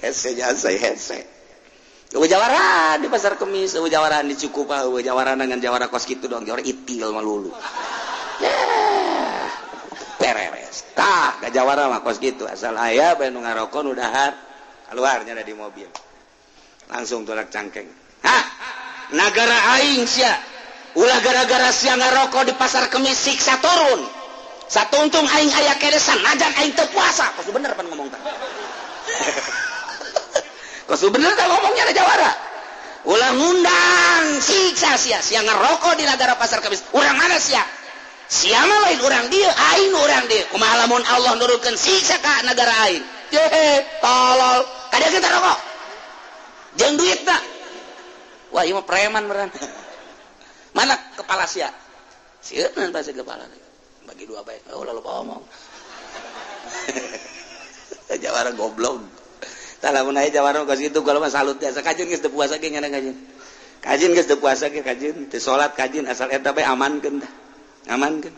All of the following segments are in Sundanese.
Hese jasa hese. Eueuh jawara di pasar Kemis, eueuh jawara di Cikupa, eueuh jawara dengan jawara kos kitu doang, jawara itil malulu. Ya. Pereres. Tah, ka jawara mah kos kitu, asal aya bae nu ngarokok nu dahar, keluarnya di mobil. Langsung tolak cangkeng. Hah? Nagara aing sia. Ulah gara-gara sia ngarokok di pasar Kemis siksa turun. Satuntung aing aya keneh sanajan aing teu puasa. Kos bener pan ngomong tah. Kos bener tah ngomongnya ada jawara. Ulah ngundang siksa sia, sia ngerokok di nagara pasar Kemis. Urang mana sia? Sia mah lain urang dieu, aing urang dieu. Kumaha lamun Allah nurunkeun siksa ka nagara aing? Yehe, tolol. Kada kita rokok. Jeung duitna. Wah, ieu mah preman beneran. Mana kepala sia? Sieun pasti kepala. Bagi dua baik. Oh, lalu ngomong. Jawara goblok. Tah lamun aya jawara kos kitu kalau mah salut biasa kajeun geus teu puasa ge ngana kajeun. Kajeun geus teu puasa ge kajeun, teu salat kajeun asal eta bae amankeun tah. Amankeun.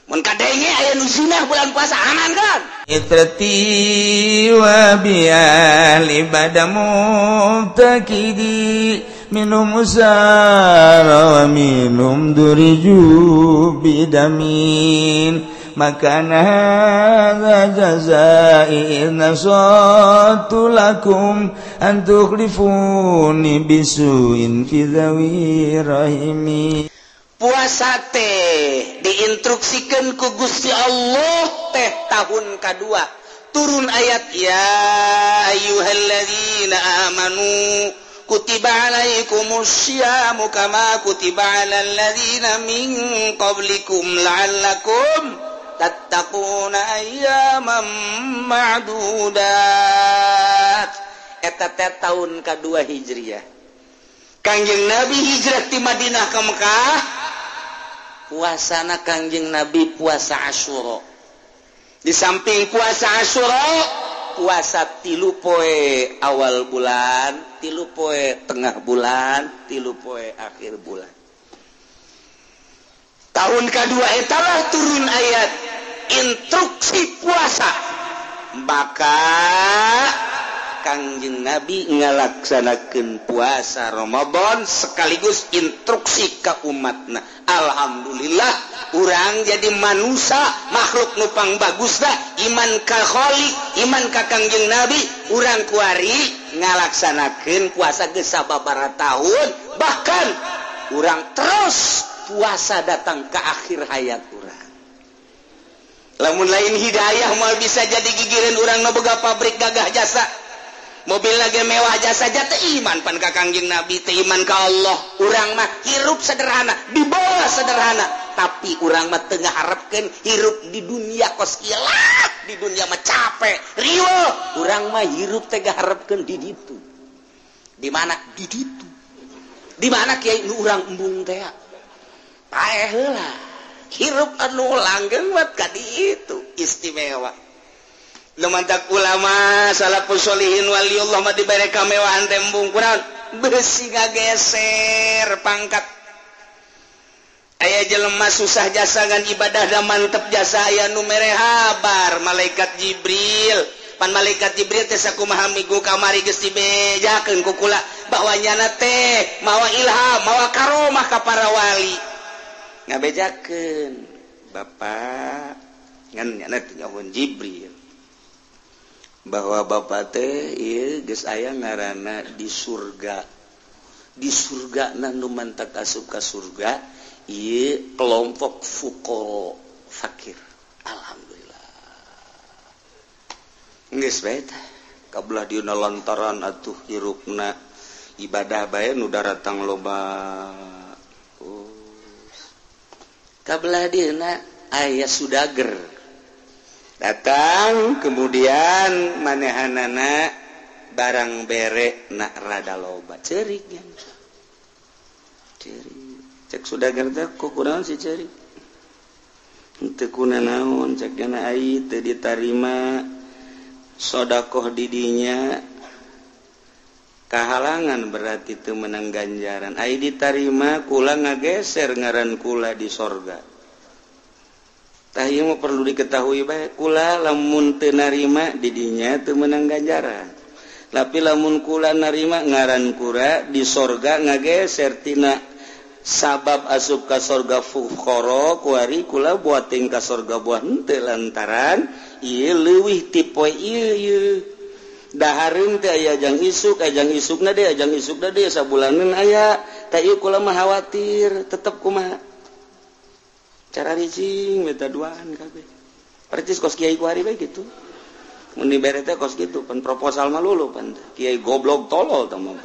Mun kadenge aya nu zinah bulan puasa aman kan? Itrati wa bi ahli badamu takidi minum usara wa minum duriju bidamin maka hadza jazai in nasatu lakum an tukhlifuni bisuin fi dhawi rahimi. Puasa teh diinstruksikan ku Gusti Allah teh tahun kedua turun ayat ya ayyuhalladzina amanu kutiba alaikumusyiamu kama kutiba alal ladzina min qablikum la'allakum tattaquna ayyaman ma'dudat. Eta teh tahun kedua Hijriah. Kangjeng Nabi hijrah di Madinah ke Mekah, puasana Kangjeng Nabi puasa Asyura. Di samping puasa Asyura, puasa 3 poe awal bulan, 3 poe tengah bulan, 3 poe akhir bulan. Tahun kedua etalah turun ayat instruksi puasa. Maka Kangjeng Nabi ngalaksanakeun puasa Ramadan sekaligus instruksi ka umatna. Alhamdulillah urang jadi manusia makhluk nupang bagusna iman ka Khalik, iman ka Kangjeng Nabi, urang kuari ngalaksanakeun puasa geus sababaraha tahun, bahkan urang terus puasa datang ke akhir hayat urang. Lamun lain hidayah moal bisa jadi gigireun urang nu boga pabrik gagah jasa, mobil lagi mewah jasa teu iman pan ka Kangjeng Nabi, teu iman ka Allah. Urang mah hirup sederhana, di bawah sederhana, tapi urang mah teu ngaharepkeun hirup di dunia kos kieu lah, di dunia mah capek, riweuh. Urang mah hirup teh ngaharepkeun di ditu. Di mana? Di ditu. Di mana kiai nu urang embung teh? Paeh heula. Hirup anu langgeng mah ka ditu istimewa. Lumantak ulama salafus sholihin waliullah mah dibere kamewahan tembung kurang besi ngageser pangkat. Aya jelema susah jasa ngan ibadah da mantep jasa, aya nu mere habar malaikat Jibril. Pan malaikat Jibril teh sakumaha minggu kamari geus dibejakeun ku kula bahwa nyana teh mawa ilham, mawa karomah ka para wali. Ngabejakeun bapak ngan nyana teh nyahun Jibril bahwa bapak teh ieu geus aya ngaranna di surga. Di surga na nu mantak asup ka surga ieu kelompok fuqara fakir. Alhamdulillah. Geus bae tah kabelah dieuna lantaran atuh hirupna ibadah bae nu daratang loba. Oh. Kabelah dieuna aya sudager datang kemudian manehanana barang bere nak rada loba ceurik nya. Ceurik cek sudager teh kok kunaon si ceurik teu kunanaon cek nya ai teu ditarima sodakoh didinya kahalangan berarti teu menang ganjaran ai ditarima kula ngageser ngaran kula di sorga. Tah ieu mah perlu diketahui bae kula lamun teu narima didinya teu meunang ganjaran. Tapi lamun kula narima ngaran kura di sorga ngageser tina sabab asup ka sorga fuqara kuari kula buating ka sorga buah henteu lantaran ieu leuwih ti poe ieu dahareun teh aya jang isuk ajang isukna deui ajang isukna deui sabulaneun aya tah ieu kula mah khawatir tetep kumaha cara ricing meta duaan kabeh percis kos kiai kuari bae kitu. Mun dibere teh kos kitu pan proposal mah lulu pan kiai goblok tolol tah mah.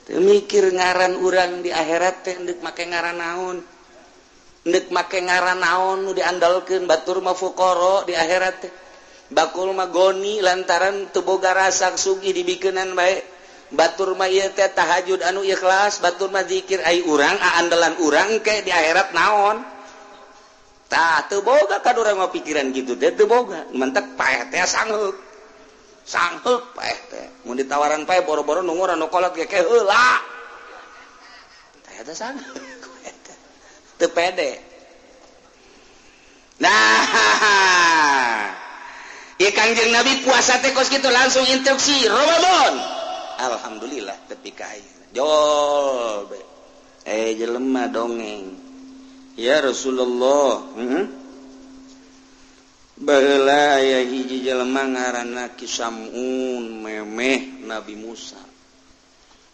Teu mikir ngaran urang di akhirat teh deuk make ngaran naon. Deuk make ngaran naon nu diandalkeun batur mah fuqara di akhirat teh. Bakul mah goni lantaran teu boga rasa sugih dibikeunan bae. Batur mah ieu teh tahajud anu ikhlas, batur mah zikir ai urang aandalan urang ke di akhirat naon. Tah teu boga kan urang mah pikiran kitu teh teu boga mentek paeh teh sangheuk sangheuk paeh teh mun ditawaran paeh boro-boro nunggu anu kolot ge ke heula tah eta sangheuk teu pede. Nah ieu Kangjeng Nabi puasa teh kos kitu langsung instruksi Ramadan alhamdulillah tepi ka ayeuna jol bae jelema dongeng. Ya Rasulullah, baheula aya hiji jelema ngaranna Ki Samun memeh Nabi Musa.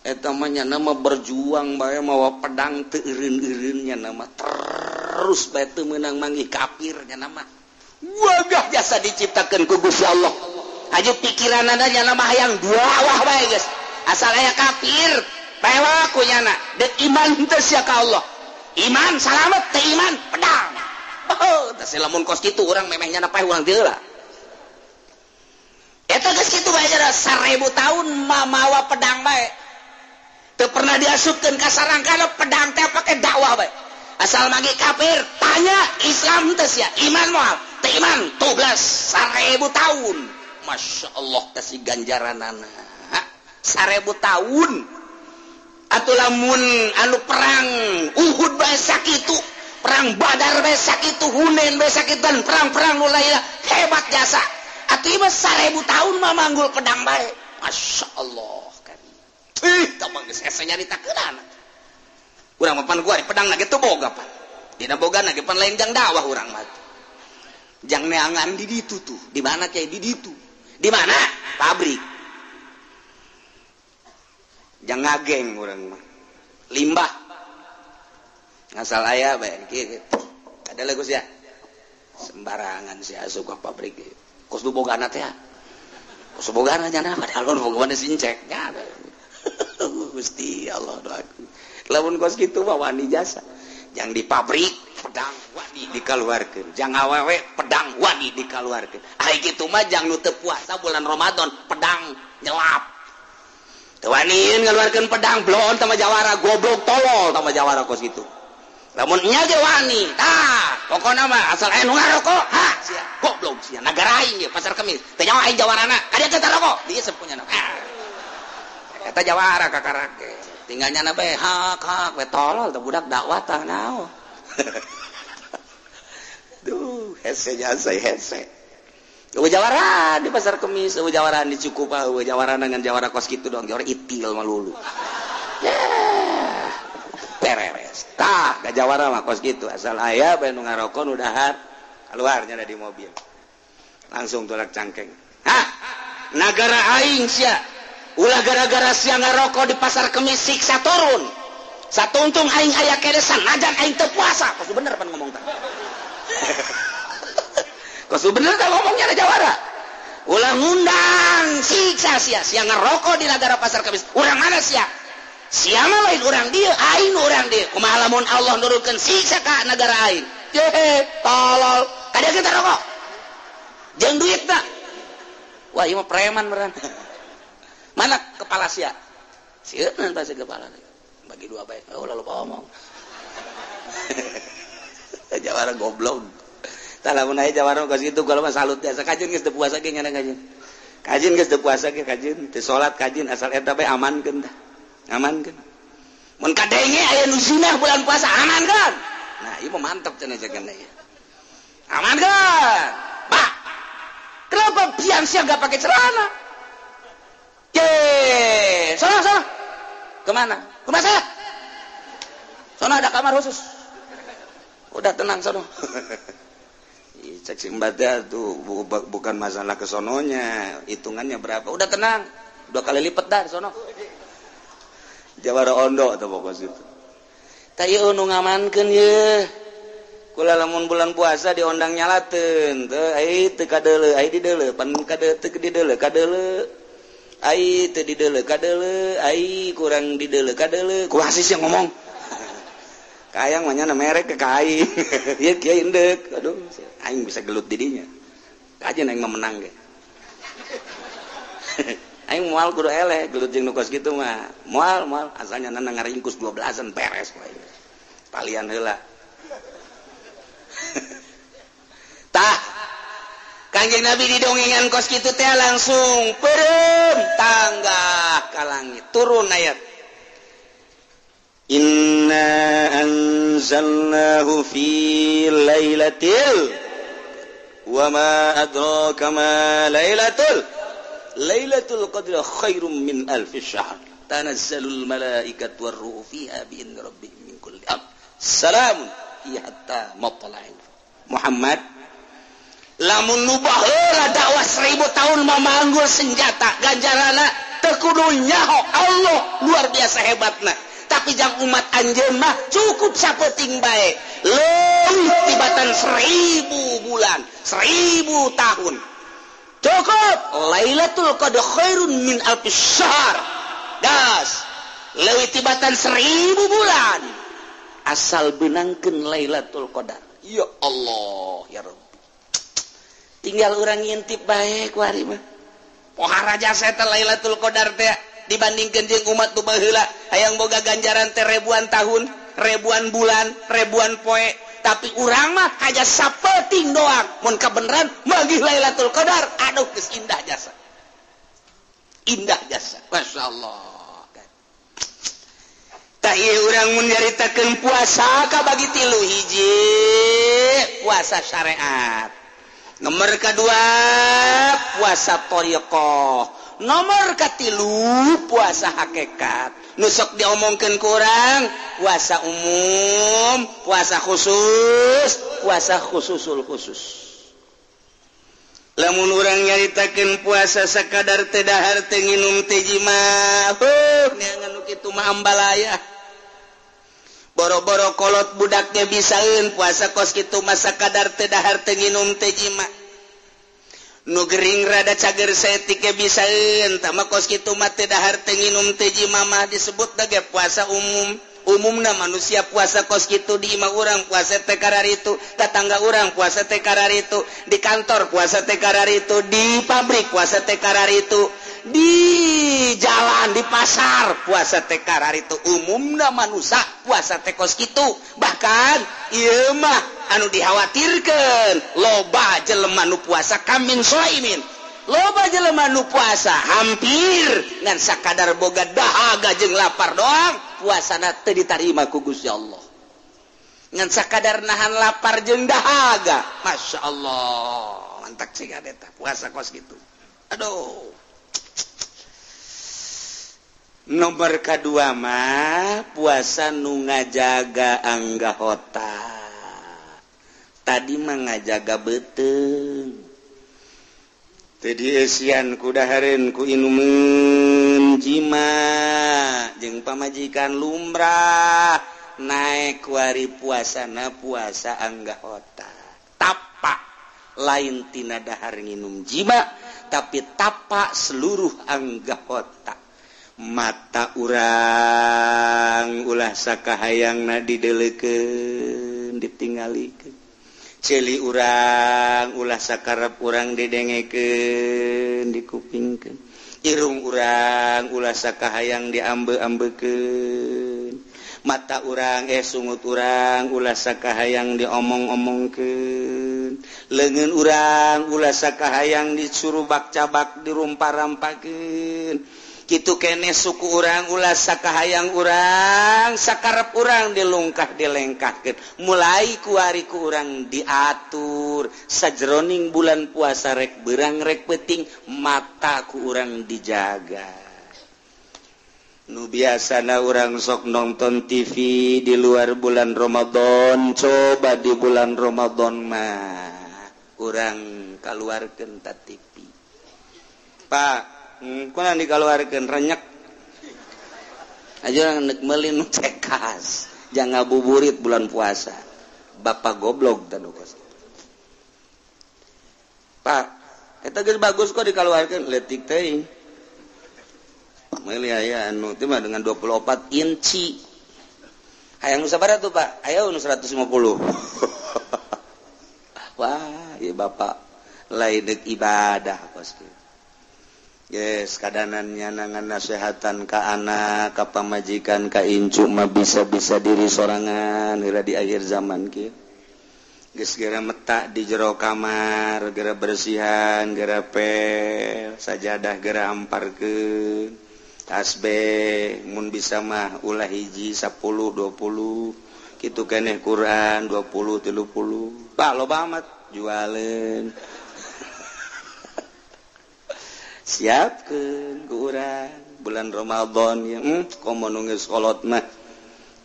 Eta mah nya mah berjuang bae mawa pedang teu eureun-eureun nya mah terus bae teu meunang manggih kafir nya mah. Wagah jasa diciptakeun ku Gusti Allah. Hayu pikiranana nya mah hayang dakwah bae geus. Asal aya kafir, pewa ku nyana. Deuk iman teu sia ka Allah. Iman salamet teh iman pedang. Oh, teh lamun kos kitu urang memehnya na paeh urang teu lah. Eta geus kitu bae cenah 1000 tahun mamawa pedang bae. Teu pernah diasupkeun ka sarangkana pedang teh pake dakwah bae. Asal magi kafir tanya Islam teh sia, iman moal, teu iman toblas 1000 tahun. Masya Allah teh si ganjaranana. 1000 tahun. Atuh lamun anu perang Uhud bae sakitu, perang Badar bae sakitu, Hunain bae sakitu, dan perang-perang nu lainna hebat jasa. Atuh ieu mah 1000 tahun mah manggul pedang bae. Masya Allah kan. Ih, tah mah geus hese nyaritakeunana. Urang mah pan gua pedang na ge teu boga pan. Dina bogana ge pan lain jang dakwah urang mah. Jang neangan di ditu tuh, di mana kayak di ditu. Di mana? Pabrik. Jangan ngageng urang mah limbah ngasal aya bae kieu ada lagu sia sembarangan sia asup ka pabrik kos du bogana teh kos bogana nya padahal nu bogana sincek nya Gusti Allah doaku lamun kos kitu mah wani jasa jang di pabrik pedang wani dikaluarkeun jang awewe pedang wani dikaluarkeun ai kitu mah jang nu teu puasa bulan Ramadan pedang nyelap waniin ngeluarkan pedang blon sama jawara goblok tolol sama jawara kos gitu. Lamun nya ge wani tah pokona mah asal aya nu ngarokok ha sia goblok sia nagara aing ye pasar kemis teh nyawa aing jawarana ka dieu teh rokok dieu sepunya na eta jawara kakarake tinggal nyana bae hak hak we tolol teh budak dakwah tah naon. Duh hese jasa hese. Eueuh jawara di pasar kemis, eueuh jawara di Cikupa, eueuh jawara dengan jawara kos kitu doang, jawara itil mah lulu. Yeah. Pereres. Tah, ka jawara mah kos kitu, asal aya bae nu ngarokok nu dahar, keluarnya di mobil. Langsung tolak cangkeng. Hah? Nagara aing sia. Ulah gara-gara sia ngarokok di pasar kemis siksa turun. Satuntung aing aya kene sanajan aing teu puasa. Kos bener pan ngomong tah. Kos bener tah ngomongnya ada jawara. Ulah ngundang siksa sia, sia ngerokok di nagara pasar kemis. Urang mana sia? Sia mah lain urang dieu, aing urang dieu. Kumaha lamun Allah nurunkeun siksa ka nagara aing? Yehe, tolol. Kada kita rokok. Jeung duitna. Wah, ieu mah preman meureun. Mana kepala sia? Sieun pasti kepala. Bagi dua bae. Oh, lalu ngomong. Jawara goblok. Tah lamun aya jawara kos kitu kalau mah salut biasa kajeun geus teu puasa ge nyana kajeun. Kajeun geus teu puasa ge kajeun, teu salat kajeun asal eta bae amankeun tah. Amankeun. Mun kadenge aya nu zinah bulan puasa amankeun. Nah, ieu mah mantep cenah jagan ieu. Amankeun. Pak. Kenapa pian sia enggak pakai celana? Sono sono. Kemana? Ke rumah saya. Sono ada kamar khusus. Udah tenang sono. Cek si mbak tuh bukan masalah kesononya, hitungannya berapa. Udah tenang, 2 kali lipat dah sono. Jawara ondo atau pokok situ. Tak ieu nu ngamankeun ye. Kula lamun bulan puasa diondang nyalateun teu ai teu kadeuleu, ai dideuleu, pan kade teu dideuleu, kadeuleu. Ai teu dideuleu, kadeuleu, ai kurang dideuleu, kadeuleu. Kumaha sih yang ngomong? Kayang mah nya merek ke ka aing. Ieu kieu indeuk. Aduh, aing bisa gelut di dinya. Kajeun aing mah menang ge. Aing moal kudu eleh gelut jeung nu kos kitu mah. Moal moal asalnya nana ngaringkus 12-an beres we. Palian heula. Tah Kangjeng Nabi didongengan kos kitu teh langsung peureum tangga ka langit turun ayat Inna anzalnahu fi lailatil wa ma adraka ma lailatul lailatul qadri khairum min alfi syahr tanazzalul malaikatu warruhu fiha bi idzni rabbihim min kulli amr salamun hiya hatta matla'il Muhammad lamun nu baheula dakwah 1000 tahun mamanggul senjata ganjarana teu kudu nyaho Allah luar biasa hebatna tapi jang umat anjeun mah cukup sapeting bae leuwih tibatan 1000 bulan 1000 tahun cukup Lailatul Qadar khairun min alfi syahr gas leuwih tibatan 1000 bulan asal benangkeun Lailatul Qadar ya Allah ya Rabbi tinggal urang ngintip bae ku ari mah pohara jasa eta Lailatul Qadar teh dibandingkeun jeung umat nu baheula hayang boga ganjaran teh ribuan tahun, ribuan bulan, ribuan poe tapi urang mah aja sapeting doang mun kabeneran magih Lailatul Qadar aduh geus indah jasa. Indah jasa. Masyaallah. Tah ieu urang mun nyaritakeun puasa kabagi 3 hiji puasa syariat. Nomor kedua puasa thariqah. Nomor katilu puasa hakikat. Nu sok diomongkeun ku urang puasa umum, puasa khusus, puasa khususul khusus. Lamun urang nyaritakeun puasa sakadar teu dahar teu nginum teu jima, heuh neangan nu kitu mah ambalaya. Boro-boro kolot budak ge bisaeun puasa kos kitu mah sakadar teu dahar teu nginum teu jima. Nu gering rada cager saeutik ge bisaeun tah mah kos kitu mah teu dahar teu nginum teu jima mah disebut ge puasa umum. Umumna manusia puasa kos kitu di imah urang puasa teh kararitu, tetangga urang puasa teh kararitu, di kantor puasa teh kararitu, di pabrik puasa teh kararitu, di jalan di pasar puasa teh kararitu. Umumna manusia puasa teh kos kitu. Bahkan ieu mah anu dikhawatirkeun loba jelema nu puasa kamin soimin, loba jelema nu puasa hampir ngan sakadar boga dahaga jeung lapar doang puasana teu ditarima ku Gusti Allah ngan sakadar nahan lapar jeung dahaga. Masya Allah mantak cing eta puasa kos kitu. Aduh. Nomor kadua mah puasa nu ngajaga anggahota. Tadi mah ngajaga beuteung. Teu dieusian ku dahareun ku inumeun jima jeung pamajikan lumrah naek kuari puasana puasa anggahota. Tapa lain tina dahar nginum jima tapi tapa seluruh anggahota. Mata urang ulah sakahayangna dideleukeun ditinggalikeun. Ceuli urang ulah sakarep urang didengekeun dikupingkeun. Irung urang ulah sakahayang diambe-ambekeun. Mata urang sungut urang ulah sakahayang diomong-omongkeun. Leungeun urang ulah sakahayang disurubak-cabak dirumpar-rampakeun. Kitu kene suku urang ulah sakahayang urang sakarep urang dilungkah dilengkahkeun. Mulai kuari ku urang diatur sajroning bulan puasa rek beurang rek peuting mata ku urang dijaga. Nu biasana urang sok nonton TV di luar bulan Ramadan, coba di bulan Ramadan mah urang kaluarkeun ta TV. Pak, kunaon dikaluarkeun renyek. Aja nek meuli nu cekas, jangan ngabuburit bulan puasa. Bapak goblok tanu kos. Pak, eta geus bagus kok dikaluarkeun leutik teuing. Meuli aya anu teh mah dengan 24 inci. Hayang nu sabaraha tuh, Pak? Aya nu 150. Wah, ieu bapak lain deuk ibadah kos kieu. Yes, kadanan nyanangan nasehatan ka anak, ka pamajikan, ka incu mah bisa-bisa diri sorangan heula di akhir zaman kieu. Geus geura metak di jero kamar, geura bersihan, geura pel, sajadah geura amparkeun. Tasbih mun bisa mah ulah hiji 10 20 kitu keneh Quran 20 30. Pak loba amat jualeun. Siapkeun ku urang bulan Ramadan ya, komo nu geus kolot mah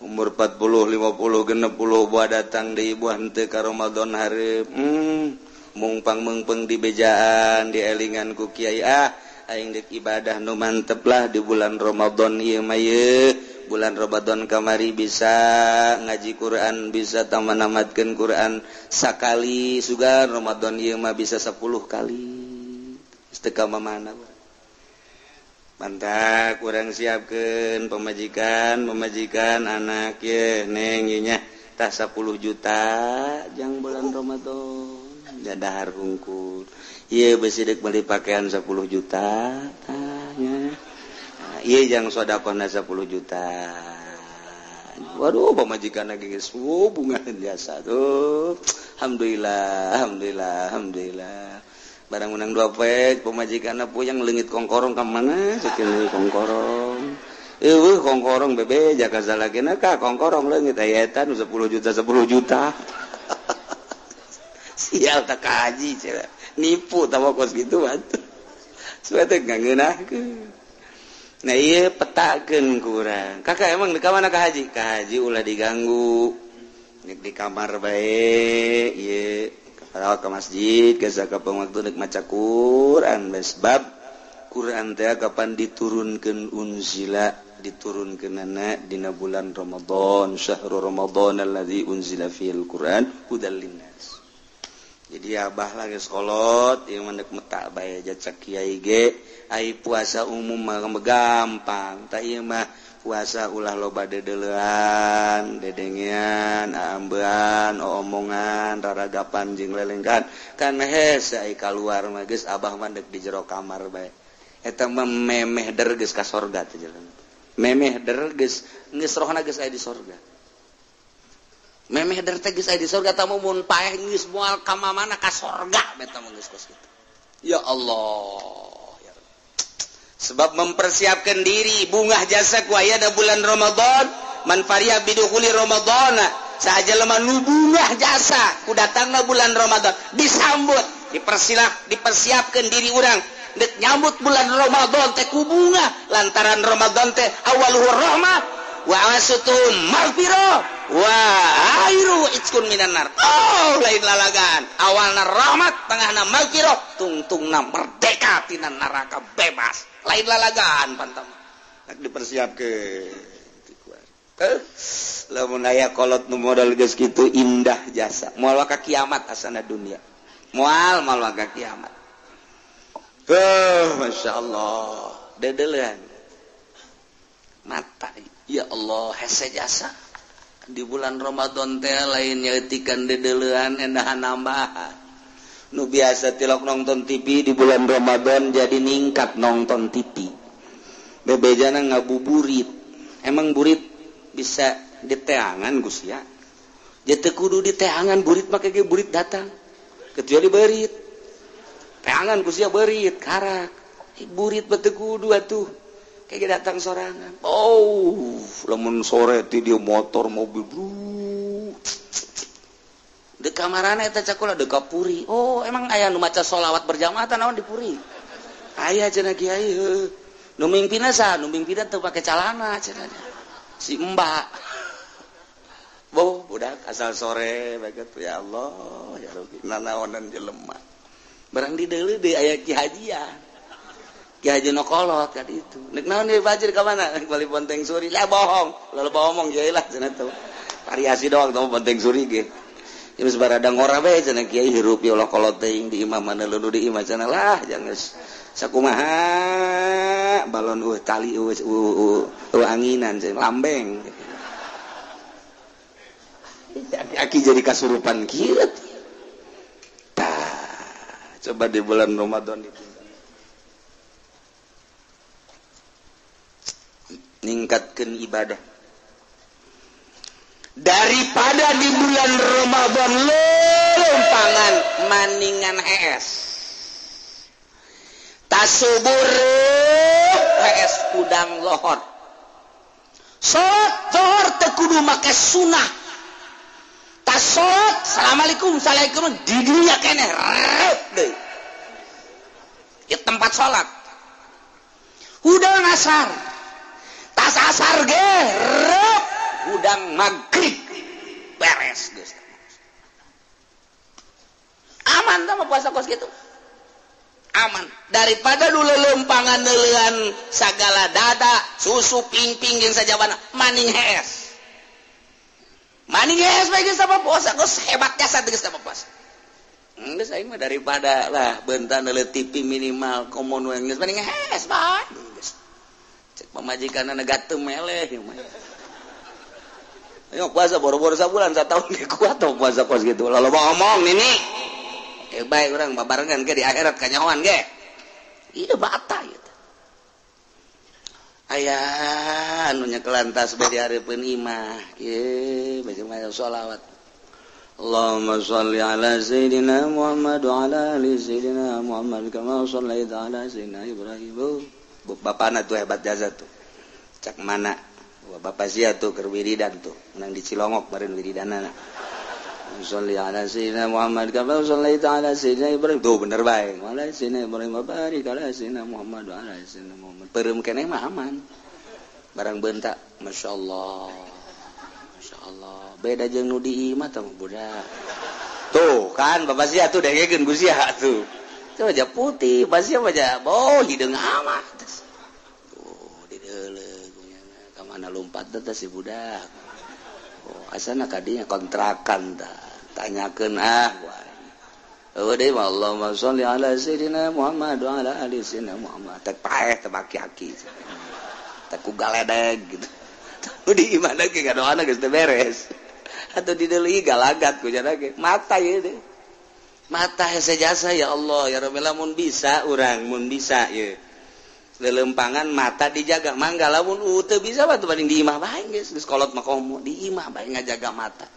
umur 40 50 60 buah datang deui buah henteu ka Ramadan hareup. Mungpang meungpeung di bejaan dielingan ku kiai ah aing deuk ibadah nu mantep lah di bulan Ramadan ieu mah ye. Bulan Ramadan kamari bisa ngaji Quran, bisa tamanamatkeun Quran sakali, sugan Ramadan ieu mah bisa 10 kali. Geus teu ka mamana. Mantap urang siapkeun pamajikan anak ye neng ieu nya tah 10 juta jang bulan Ramadan jadahar hungkul. Ieu besi deuk meuli pakaian 10 juta tah nya. Ieu jang sedekahna 10 juta. Waduh pamajikan lagi geus bunga biasa tuh. Alhamdulillah, alhamdulillah, alhamdulillah. Barang menang 2 poe pamajikanna puyeng leungit kongkorong ka mana sakieu kongkorong. Eueuh kongkorong bebe jaka salagena ka kongkorong leungit aya eta nu 10 juta 10 juta. Sial tak kaji cenah. Nipu tawa kos gitu atuh. Supaya teh ngeunahkeun. Nah ieu petakeun ku urang. Kakak emang di mana ka haji? Ka haji ulah diganggu. Nek di kamar bae ieu kalau ke masjid geus kapan waktu nek maca Quran sebab Quran teh kapan diturunkeun unzila diturunkeunana dina bulan Ramadan syahrul Ramadan allazi unzila fil Quran hudal linnas. Jadi abah lagi sekolot ieu mah nek metak bae jacak kiai ge ai puasa umum mah gampang tah ieu mah puasa ulah loba dedelean, dedengean, aambean, omongan, raragapan jeung lelengkan. Kan hese ai kaluar mah geus abah mah deuk di jero kamar bae. Eta mah memeh der geus ka sorga teh jalan. Memeh der geus geus rohna geus aya di sorga. Memeh der teh geus aya di sorga tamu mun paeh geus moal ka mamana ka sorga beta mah geus kos kitu. Ya Allah. Sebab mempersiapkan diri bungah jasa ku aya da bulan Ramadan man fariha bidukhuli Ramadana sahaja lemah nu bungah jasa ku datangna bulan Ramadan disambut dipersilah dipersiapkan diri urang dek nyambut bulan Ramadan teh ku bungah lantaran Ramadan teh awaluhu rahmah wa awasutu maghfirah wa akhiru itqun minan nar. Oh lain lalagan awalna rahmat tengahna maghfirah tungtungna merdeka tina neraka bebas. Lain lalagan pantam nak dipersiapkeun lamun aya kolot nu modal geus kitu indah jasa moal ka kiamat asana dunia moal moal ka kiamat. Masyaallah dedelean mata ya Allah hese jasa di bulan Ramadan teh lain nyeutikan dedelean endahan nambahan. Nu biasa tilok nonton TV di bulan Ramadan jadi ningkat nonton TV. Bebejana ngabuburit. Emang burit bisa diteangan Gus ya. Jadi kudu diteangan burit make ge burit datang. Kecuali berit. Teangan Gus ya berit karak. Burit bete kudu atuh. Kayak datang sorangan. Oh, lamun sore ti dia motor mobil bro. Di kamarana eta cakula deka puri. Oh, emang aya nu maca sholawat berjamaah tah naon di puri? Aya cenah kiai heuh. Nu mingpina saha? Nu mingpina teu pake calana cenah. Si Mbak. Boh, budak asal sore bae ya Allah, ya Rabbi, nanaonan jelema. Barang di deuleu deui aya Ki Hajian. Ki Haji nu kolot ka ditu. Nek naon ieu fajir ka mana? Bali Bonteng Suri. Lah bohong. Lalu bohong kiai lah cenah teh. Variasi doang teh Bonteng Suri ge. Geus barada ngora bae cenah kiai hirup ya Allah kolot teuing di imah mana leuleung di imah cenah lah jangan sakumaha balon tali anginan cenah lambeng. Aki jadi kasurupan kieu. Tah, coba di bulan Ramadan itu ningkatkeun ibadah. Daripada di bulan Ramadan lelumpangan maningan hees. Tasubur hees udang lohor. Salat zuhur teu kudu make sunah. Tas salat assalamualaikum assalamualaikum di dunia keneh rep deui. Di tempat salat. Hudang asar. Tas asar ge rep hudang maghrib beres geus. Aman tah puasa kos kitu. Aman daripada dulu lempangan neulean sagala dada susu pingping jeung sajabana maning hees. Maning hees bae geus apa puasa geus hebat jasa geus apa puasa. Geus aing mah daripada lah beuntan neuleuh TV minimal komo nu geus maning hees bae. Geus. Cek pamajikanna gatem meleh ieu mah. Ayo puasa boro-boro sabulan satahun ge kuat tong puasa kos gitu. Lalu ngomong nini. Bae urang babarengan ge di akhirat kanyahoan ge. Ieu bata ieu teh. Aya anu nyekelan tasbih di hareupeun imah. Kieu baca maca sholawat. Allahumma shalli ala sayidina Muhammad wa ala ali sayidina Muhammad kama shallaita ala sayidina Ibrahim. Bapana tuh hebat jasa tuh. Cak mana? Bapak sia tuh keur wiridan tuh, menang di Cilongok baren wiridanana. Sholli ala sayyidina Muhammad kama shallaita ala sayyidina Ibrahim. Tuh bener bae. Wa ala sayyidina Ibrahim wa barik ala sayyidina Muhammad wa ala sayyidina Muhammad. Peureum keneh mah aman. Barang bentak, masyaallah. Masyaallah. Beda jeung nu di imah tah budak. Tuh kan bapak sia tuh dengekeun ku sia tuh. Coba aja putih, bapak sia mah boh hideung amat. Tuh di deuleu mana lompat teh si budak. Oh, asana kadinya kontrakan tah. Tanyakeun ah eueuh deui mah Allahumma sholli ala sayidina Muhammad wa ala ali sayidina Muhammad. Teh paeh teh baki-aki. Teh ku galedeg gitu. Di imahna ge ngadoana geus teu beres. Atuh di deuleuh galagat ku cenah ge. Mata ieu teh. Mata hese jasa ya Allah ya Rabbi lamun bisa urang mun bisa ieu. Lelempangan mata dijaga mangga lamun teu bisa mah banding di imah bae geus geus kolot mah komo di imah bae ngajaga mata.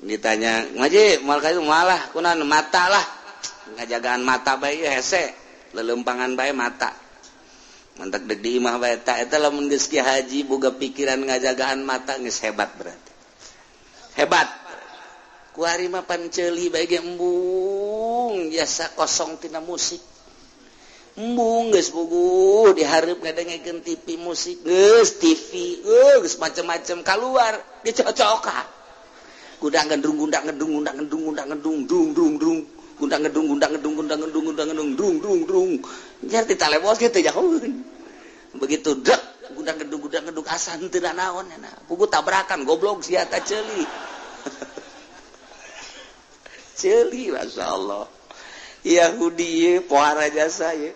Ditanya ngaji moal ka malah kunaon mata lah ngajagaan mata bae hese lelempangan bae mata. Mantak deuk di imah bae ta eta lamun geus ki haji boga pikiran ngajagaan mata geus hebat berarti. Hebat. Kuari mah pan ceuli bae ge embung biasa kosong tina musik. Embung geus puguh dihareup ngadengekeun TV musik geus TV geus macem-macem kaluar dicocokan gundang gendrung gundang gendrung gundang gendrung gundang gendrung dung dung dung gundang gendrung gundang gendrung gundang gendrung gundang gendrung dung dung dung nya teh talebos ge teh jauheun begitu dek gundang gendrung asa henteu naon nya puguh tabrakan goblok sia ta ceuli ceuli masyaallah Yahudi pohara jasa ye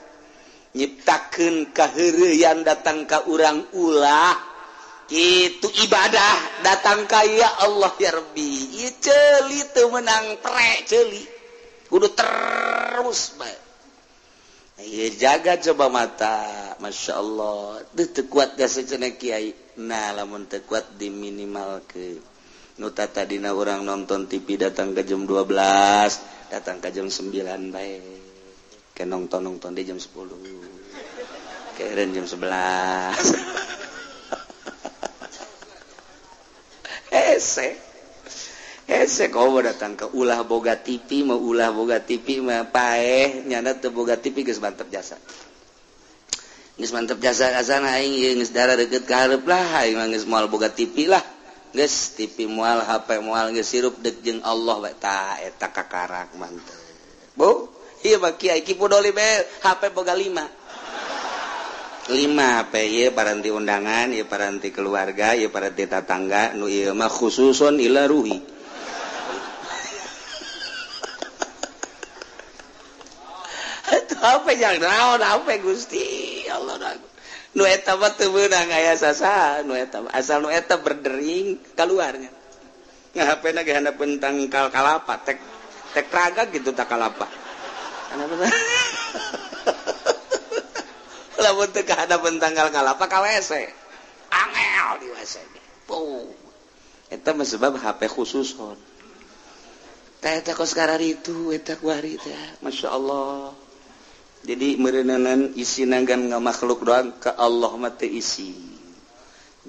nyiptakeun kaheureuyan datang ka urang ulah kitu ibadah datang ka ya Allah ya Rabbi ieu ceuli teu meunang pre ceuli kudu terus bae ieu jaga coba mata masyaallah teu kuat jasa cenah kiai nah lamun teu kuat diminimalkeun nu tadina urang nonton TV datang ke jam 12 datang ke jam 9 bae ke nonton di jam 10 keren jam 11 hese hese kau datang ke ulah boga TV mau ulah boga TV mah paeh nyana teu boga TV geus mantep jasa Geus mantep jasa kasana aing ieu geus darah deukeut ka hareup lah aing mah geus moal boga TV lah. Geus TV moal HP moal geus sirup deuk jeung Allah we tah eta kakarak mantep. Bu, ieu mah kiai Ki Pudoli bae HP boga 5. 5 HP ieu paranti undangan, ieu paranti keluarga, ieu paranti tatangga, nu ieu mah khususun ila ruhi. Apa yang naon apa Gusti Allah nu eta mah teu meunang aya sasaha nu eta asal nu eta berdering kaluarnya ngahapena ge handapeun tangkal kalapa tek tek raga gitu tak kalapa lamun teu kahadapeun tangkal kalapa ka WC angel di WC ge puh eta mah sebab HP khususon teh eta kos kararitu eta kuari teh masyaallah. Jadi merenanan isi nanggan nggak makhluk doang ke Allah mah teu isi.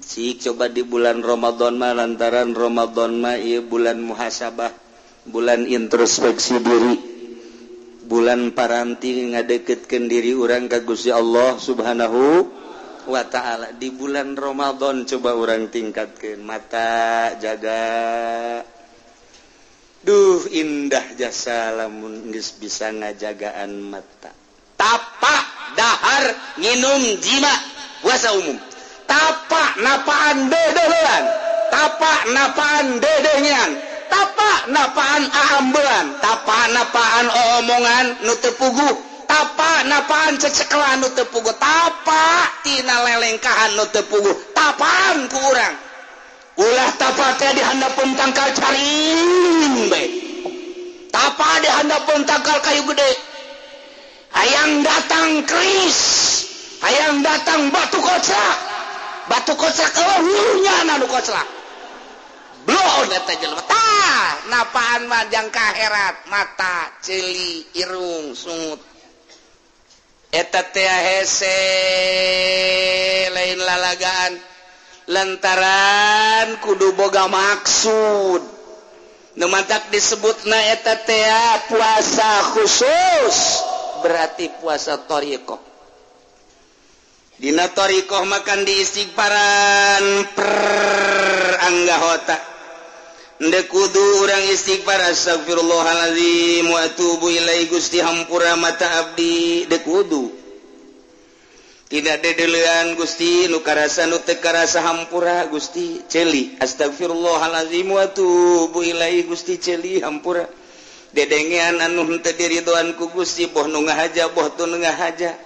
Cik coba di bulan Ramadan mah lantaran Ramadan mah ieu bulan muhasabah, bulan introspeksi diri, bulan paranti ngadeketkeun diri urang ka Gusti Allah Subhanahu wa taala. Di bulan Ramadan coba urang tingkatkeun mata jaga. Duh indah jasa lamun geus bisa ngajagaan mata. Tapak dahar nginum jima puasa umum. Tapak napaan dedehan, tapak napaan dedengan, tapak napaan aambean, tapak napaan omongan nu teu puguh, tapak napaan cecekelan nu teu puguh, tapak tina lelengkahan nu teu puguh, tapaan ku urang. Ulah tapak teh di handapeun tangkal caring bae. Tapak di handapeun tangkal kayu gede. Hayang datang keris, hayang datang batu koclak, batu koclak eueuhnya anu koclak. Bloon eta jelema. Tah, napaan mah jang kaherat, mata, ceuli, irung, sungut. Eta teh hese lain lalagaan lantaran kudu boga maksud. Nu matak disebutna eta teh puasa khusus. Berarti puasa thariqah. Dina thariqah makan di istighfaran per anggahota. Ndek kudu urang istighfar astagfirullahalazim wa atubu ilaihi Gusti hampura mata abdi dek kudu. Tidak dedelean Gusti nu karasa nu teu karasa hampura Gusti ceuli astagfirullahalazim wa atubu ilaihi Gusti ceuli hampura. Dedengean anu henteu diridoan ku Gusti boh nu ngahaja boh teu nu ngahaja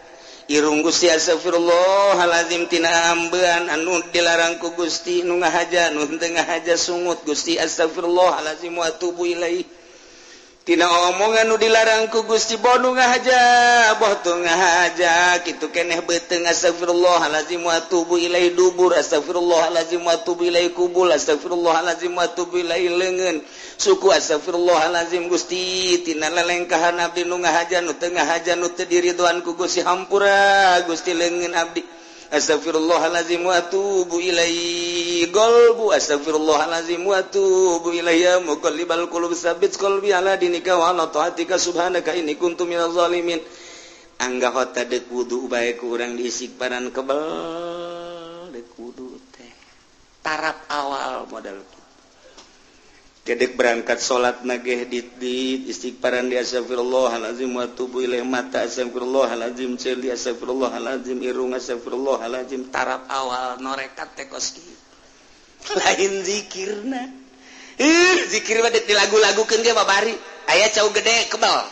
irung Gusti astagfirullahalazim tina ambean anu dilarang ku Gusti nu ngahaja nu henteu ngahaja sungut Gusti astagfirullahalazim wa atubu ilaihi tina omongan nu dilarang ku Gusti boh nu ngahaja boh teu ngahaja kitu keneh beuteung astagfirullahalazim wa atubu ilaihi dubur astagfirullahalazim wa atubu ilaihi kubul astagfirullahalazim wa atubu ilaihi leungeun suku astagfirullahalazim Gusti tina lelengkahan abdi nu ngahaja nu teu ngahaja nu teu diridoan ku Gusti hampura Gusti leungeun abdi astagfirullahalazim wa atubu ilaihi qalbu astagfirullahalazim wa atubu ilaihi ya muqallibal qulub tsabbit qalbi ala dinika wa ala taatika subhanaka inni kuntu minaz zalimin. Anggahota deuk wudu bae ku urang diistighfaran kebel deuk wudu teh tarap awal modal Kedek berangkat salat nageh dit istighfaran di astagfirullahalazim wa atubu ilaih mata astagfirullahalazim ceuli astagfirullahalazim irung astagfirullahalazim tarap awal norekat teh kos kieu lain zikirna zikir mah dilagu-lagukeun ge babari aya cau gede kebal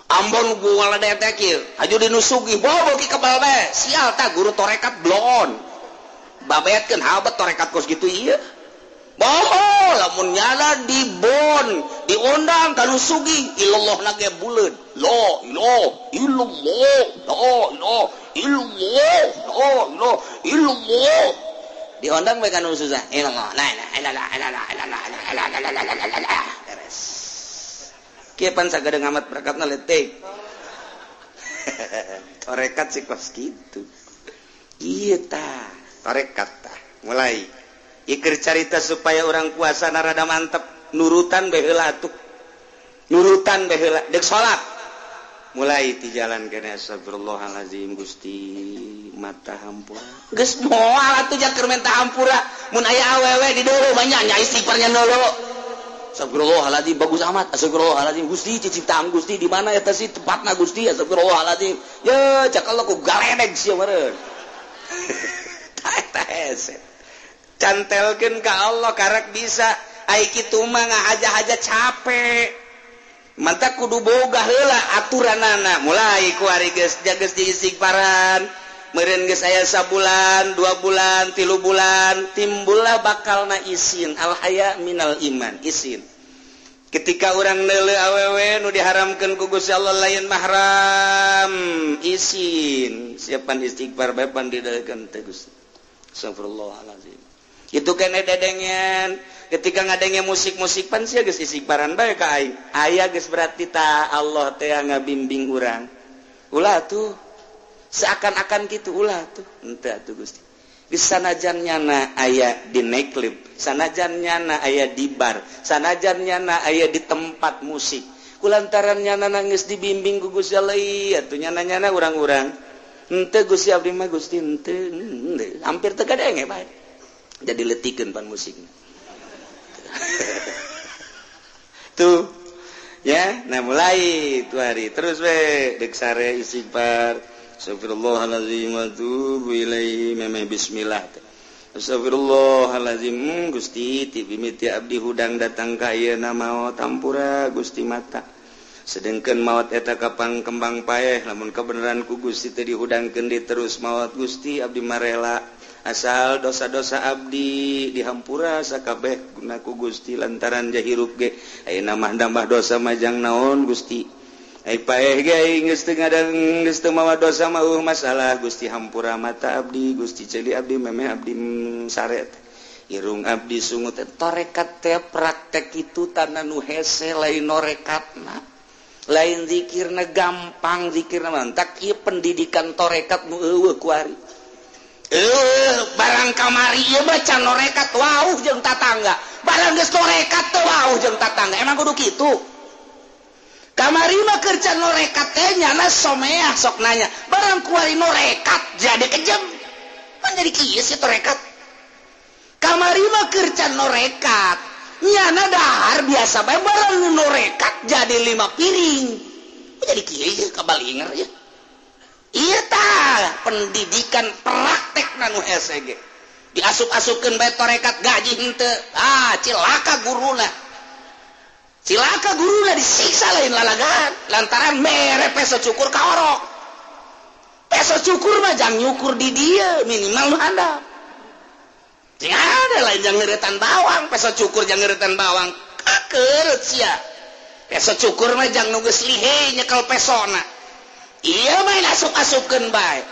ambon gua ledek kieu aju dinusugi bobo ki kebal bae sial tah guru torekat bloon babeatkeun habet torekat kos kitu ieu. Boho lamun nyala di bon diundang kanu sugi ilallah nage buleud la ilaha illallah la ilaha illallah la ilaha illallah diundang bae kanu susah ilallah la ilaha illallah la ilaha illallah beres kieu pan sagadeng amat berakatna leutik torekat sih kos kitu ieu tah torekat tah mulai iker carita supaya orang puasa narada mantep nurutan bae heula atuh nurutan bae heula deuk salat Mulai ti jalan kene astagfirullahalazim Gusti mata hampura. Geus moal atuh ja keur menta hampura. Mun aya awewe di dulu banyak nya istighfarnya dulu. Astagfirullahalazim bagus amat. Astagfirullahalazim Gusti ciciptaan Gusti di mana eta sih tempatna Gusti astagfirullahalazim. Ye cak Allah ku galedeg sia meureun. Eta hese. Cantelkeun ka Allah karek bisa. Ai kitu mah ngahaja-haja capek. Mantap kudu boga heula aturanana. Mulai ku ari geus jageus diistighfaran. Meureun geus aya sabulan, 2 bulan, 3 bulan, timbullah bakalna isin al haya minal iman, isin. Ketika urang neuleuh awewe nu diharamkeun ku Gusti Allah lain mahram, isin. Siapan istighfar bae pan didalkeun teh Gusti. Astagfirullahalazim. Itu kene dedengen. Ketika ngadenge musik-musik pan sia geus istighfaran bae ka aing. Aya geus berarti ta Allah teh ngabimbing urang. Ulah tuh seakan-akan kitu ulah tuh. Henteu atuh Gusti. Geus sanajan nyana aya di nightclub, sanajan nyana aya di bar, sanajan nyana aya di tempat musik. Kulantaran nyana geus dibimbing ku Gusti Allah atuh nyana-nyana urang-urang. Henteu Gusti abdi mah Gusti henteu. Hampir teu kadenge bae. Jadi letikeun pan musikna. Tuh ya, nah mulai tuh hari terus we dek sare istighfar astagfirullahalazim wa atubu ilaihi memeh bismillah astagfirullahalazim Gusti ti mimiti abdi hudang datang ka ayeuna maot hampura Gusti mata sedengkeun maot eta kapang kembang paeh lamun kebenaran ku Gusti teh dihudangkeun di terus maot Gusti abdi marela asal dosa-dosa abdi dihampura sakabeh guna ku Gusti lantaran jahirup ge ayeuna mah nambah dosa majang naon Gusti ai paeh ge geus teu ngadang geus teu mawa dosa mah masalah Gusti hampura mata abdi Gusti ceuli abdi memeh abdi sare irung abdi sungut tarekat teh praktek itu tanah nu hese lain norekatna lain zikirna gampang zikirna mantak ieu pendidikan tarekat nu eueuh kuari barang kamari ieu mah can norekat wauh jeung tatangga barang geus norekat teh wauh jeung tatangga emang kudu kitu kamari mah keur can norekat teh nyana someah sok nanya barang kuari norekat jadi kejem kan jadi kieu sih torekat kamari mah keur can norekat nyana dahar biasa bae barang norekat jadi 5 piring jadi kieu kabalinger ya. Iya tah pendidikan praktek nu hese ge diasup-asupkeun bae torekat gaji henteu ah cilaka guruna disiksa lain lalagan lantaran mere peso cukur ka orok peso cukur mah jang nyukur di dieu minimal nu handap sing ada lain jang ngeuretan bawang peso cukur jang ngeuretan bawang kakeut sia peso cukur mah jang nu geus lihe nyekel pesona. Iya main asup-asupkeun bae.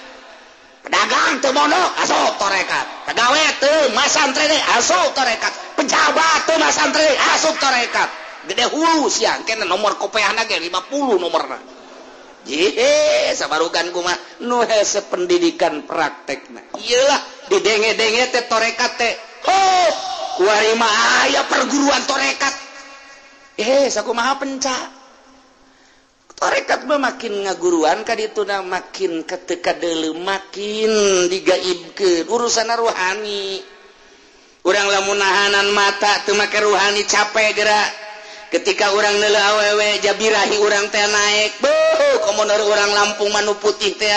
Pedagang teu mondok asup torekat. Pegawai teu masantren asup torekat. Pejabat teu masantren asup torekat. Gede hulu sia engke nomor kopeahna ge 50 nomorna. Jihe sabarugan kumaha nu hese pendidikan praktekna. Iyalah didenge-denge teh torekat teh. Oh, kuari mah aya perguruan torekat. Sakumaha pencak. Torekat mah makin ngaguruan ka dituna makin keteka deuleu makin digaibkeun urusan ruhani. Urang lamun nahanan mata teu make ruhani capek geura. Ketika urang neuleuh awewe jabirahi urang teh naek. Beuh komoner urang Lampung mah nu putih teh.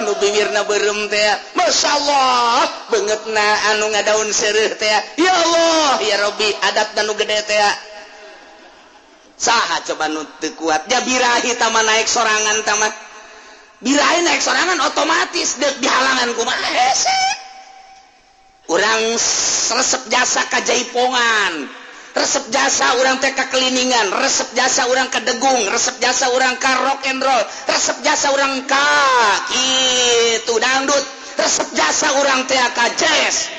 Nu bibirna beureum teh. Masyaallah beungeutna anu ngadaun seureuh teh. Ya Allah ya Rabbi adatna nu gede teh. Saha coba nu teu kuat jabirahi tama naik sorangan tama birahi naik sorangan otomatis deuk dihalangan kumaha hese urang resep jasa ka jaipongan resep jasa urang teh ka keliningan resep jasa urang ka degung resep jasa urang ka rock and roll resep jasa urang ka kitu dangdut resep jasa urang teh ka jazz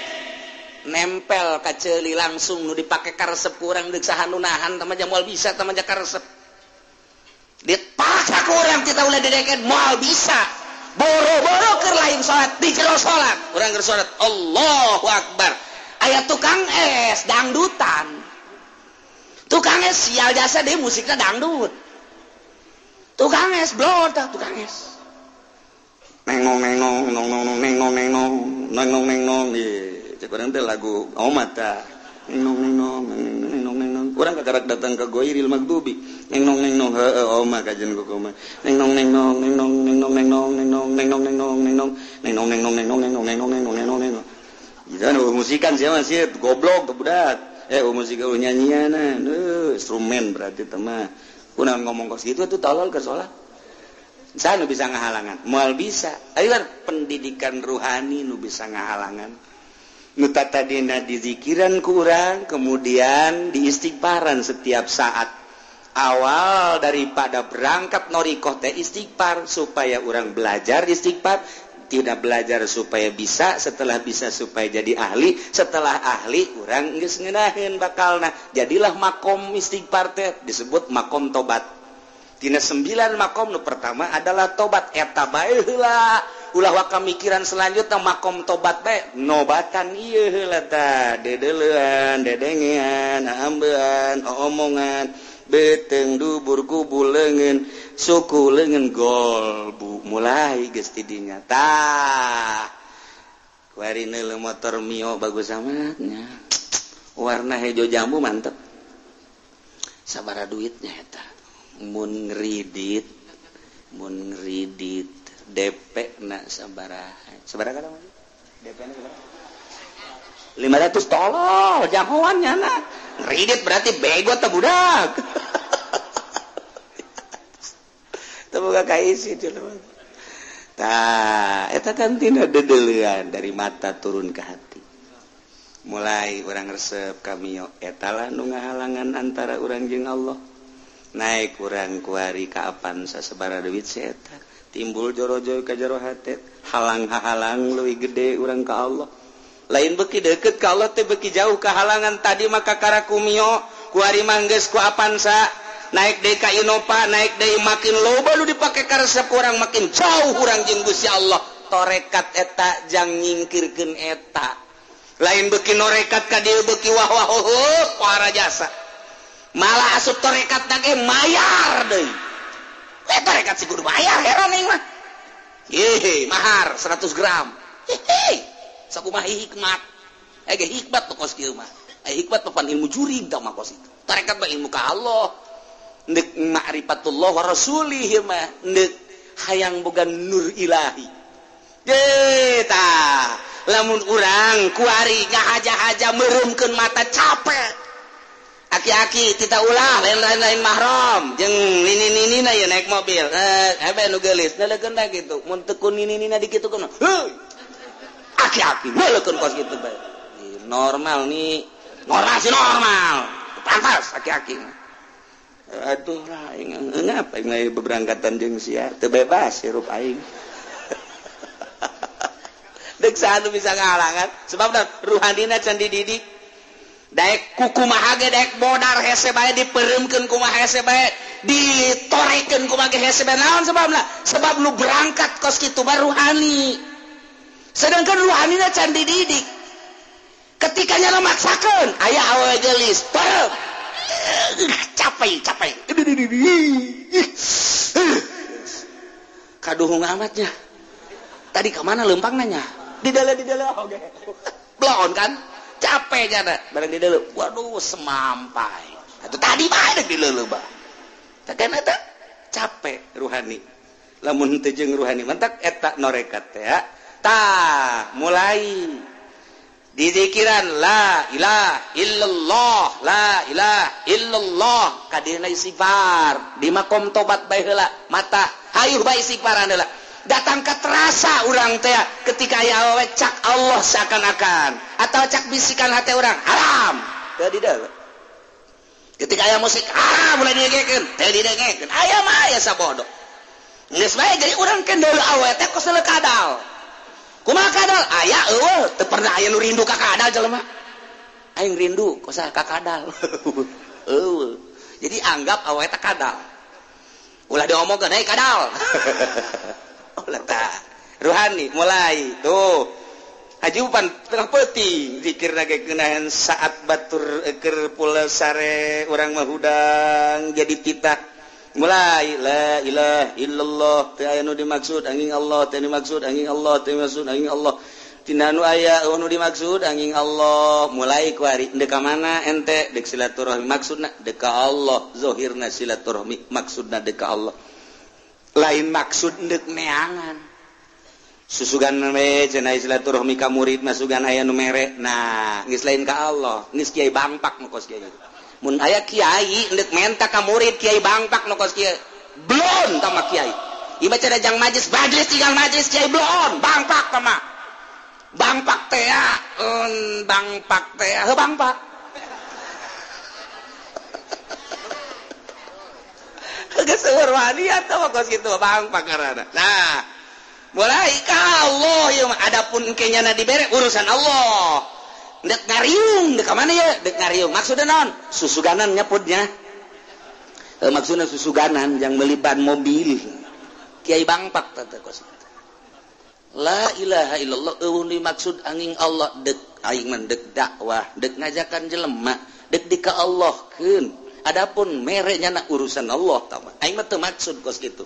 nempel ka ceuli langsung nu dipake karesep ku urang deuk saha nu nahan tama ja moal bisa tama ja karesep dipaksa ku urang kita ulah dideken moal bisa boro-boro keur lain salat di jero salat urang keur salat Allahu Akbar aya tukang es dangdutan tukang es sial jasa deui musikna dangdut Tukang es blon tah tukang es. Nengong nengong nong nong nong nengong nengong nengong nengong ieu cek urang teh lagu omat tah. Nengong nengong nengong nengong urang kakarak datang ke goiril magdubi. Nengong nengong heueuh oma kajen ku mah. Nengong nengong nengong nengong nengong nengong nengong nengong nengong nengong nengong nengong nengong nengong nengong nengong nengong. Jangan musikan sia mah sia goblok budak. Musik nyanyian instrumen berarti teh mah. Kunaon ngomong kos kitu atuh tolol ke salat. Saya nu bisa ngahalangan, moal bisa. Ayo pendidikan ruhani nu bisa ngahalangan. Nu tadina dizikiran ku urang, kemudian diistighfaran setiap saat. Awal daripada berangkat norikoh teh istighfar supaya urang belajar istighfar, tidak belajar supaya bisa, setelah bisa supaya jadi ahli, setelah ahli urang geus ngeunaheun bakalna. Jadilah makom istighfar teh disebut makom tobat. Tina 9 makom nu pertama adalah tobat eta bae heula. Ulah waka mikiran selanjutnya makom tobat bae nobatan ieu heula tah dedeleuan, dedengean, ambean, omongan, beuteung dubur kubul leungeun, suku leungeun golbu mulai geus ti dinya tah. Kuari neuleuh motor Mio bagus amat nya. Warna hejo jambu mantep. Sabaraha duitnya eta? Mun ngridit DP na sabaraha sabaraha kana DP na sabaraha 500 tolol jahoan nya na ngridit berarti bego teh budak teu boga kaisi jelema tah eta kan tina dedeulean dari mata turun ke hati mulai urang resep ka Mio eta lah nu ngahalangan antara urang jeung Allah. Naik kurang kuari ka Avanza sabaraha duit si eta timbul jorojoy ka jero hate halang-halang leuwih gede urang ka Allah lain beuki deukeut ka Allah teh beuki jauh ka halangan tadi maka karaku Mio kuari mah geus ku Avanza naik deui ka Innova naik deui makin loba nu dipake karesep urang makin jauh urang jeung Gusti Allah torekat eta jang nyingkirkeun eta lain beuki norekat ka dieu beuki wah wah heuh para jasa malah asup torekat ge mayar deui. Torekat si kudu bayar heran aing mah. Hehe, mahar 100 gram. Hehe. Sakumaha hikmat. Ge hikmat teh kos kieu mah. Hikmat mah pan ilmu jurig tah mah kos itu. Torekat mah ilmu ka Allah. Ndek ma'rifatullah wa rasulih mah ndek hayang boga nur ilahi. Ye tah, lamun urang kuari ngahaja-haja meureumkeun mata capek. Aki-aki kita ulah lain-lain mahram jeung nini-ninina ya naik mobil hebe nu geulis neulekeun da kitu mun teu ku nini-ninina dikitukeun heuy aki-aki neulekeun kos kitu bae normal nih normal sih normal pantas aki-aki aduh lah aing ngapa aing lain beberangkatan jeung sia teu bebas hirup aing deuk saha nu bisa ngahalangan sebab ruhanina can dididik daek kukumaha ge daek bodar hese bae dipereumkeun kumaha hese bae ditorekeun kumaha ge hese bae naon sebabna sebab nu berangkat kos kitu mah ruhani sedangkan ruhanina can dididik ketika nya maksakeun aya awewe geulis torep capek capek kaduhung amatnya tadi ka mana leumpang nanya di dalam oge bloon kan capek jana barang di dalam waduh semampai atau tadi bae di dalam bah kan eta capek ruhani lamun teu jeung ruhani mantak eta norekat teh ya tah mulai dizikiran la ilaha illallah la ilaha illallah kadina istighfar di makom tobat bae heula mata hayuh bae istighfaran heula datang ke terasa urang teh ketika aya awewe cak Allah seakan-akan atau cak bisikan hati urang haram teu di deuleu ketika aya musik haram mulai didengekeun teu didengekeun aya mah aya sabodo geus bae jadi urang kendel awewe teh kos deuleu kadal kumaha kadal aya eueuh teu pernah aya nu rindu ka kadal jelema aing rindu kos ka kadal eueuh jadi anggap awewe teh kadal ulah diomongkeun hei kadal letak ruhani mulai tuh hajupan tengah peuting zikir lagi keunahan saat batur keur pula sare urang mah hudang jadi titah Mulai la ilaha illallah teu aya nu dimaksud angin Allah teu dimaksud angin Allah teu dimaksud angin Allah tina nu aya nu dimaksud angin Allah mulai kuari deuk ka mana ente deuk silaturahmi maksudna deuk ka Allah zahirna silaturahmi maksudna deuk ka Allah lain maksud deuk neangan susugan we cenah silaturahmi ka murid masugan aya nu mere nah geus lain ka Allah geus kiai bangpak nu kos kiai. Mun aya kiai ndek menta ka murid kiai bangpak nu kos kieu blon tama kiai ieu mah cenah jang majlis majlis tinggal majlis kiai blon bangpak tama bangpak teh bangpak teh heuh bangpak geus seueur wani atuh kos kitu bangpak ngaranna. Nah mulai ka Allah ieu mah adapun engke nyana dibere urusan Allah. Dek ngariung, dek mana ya? Dek ngariung. Maksudnya naon? Susuganan nyaputnya. Maksudnya susuganan yang beli ban mobil. Kiai bangpak tata kos. La ilaha illallah eueuh dimaksud angin Allah dek aing mah dek dakwah, dek ngajakan jelema, dek di ka Allahkeun. Adapun mere nyana urusan Allah tah. Aing mah teu maksud kos kitu.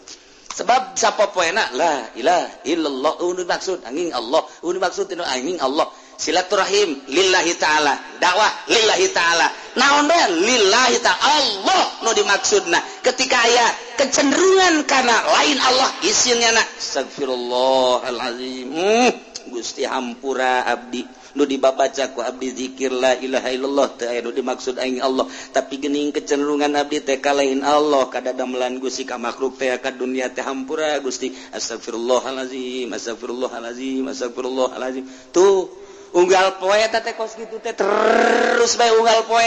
Sebab sapopoena la ilaha illallah eueuh dimaksud angin Allah, eueuh dimaksud angin Allah. Silaturahim lillahi ta'ala, dakwah lillahi ta'ala, naon bae lillahi ta'ala Allah nu dimaksudna. Ketika aya kecenderungan kana lain Allah isinnya na astagfirullahalazim. Gusti hampura abdi nu dibabaca ku abdi zikir la ilaha illallah teu aya nu dimaksud aing Allah, tapi geuning kecenderungan abdi teh ka lain Allah kadadamelan Gusti ka makhluk teh ka dunia teh hampura Gusti astagfirullahalazim astagfirullahalazim astagfirullahalazim. Tuh unggal poe teh kos kitu teh terus bae unggal poe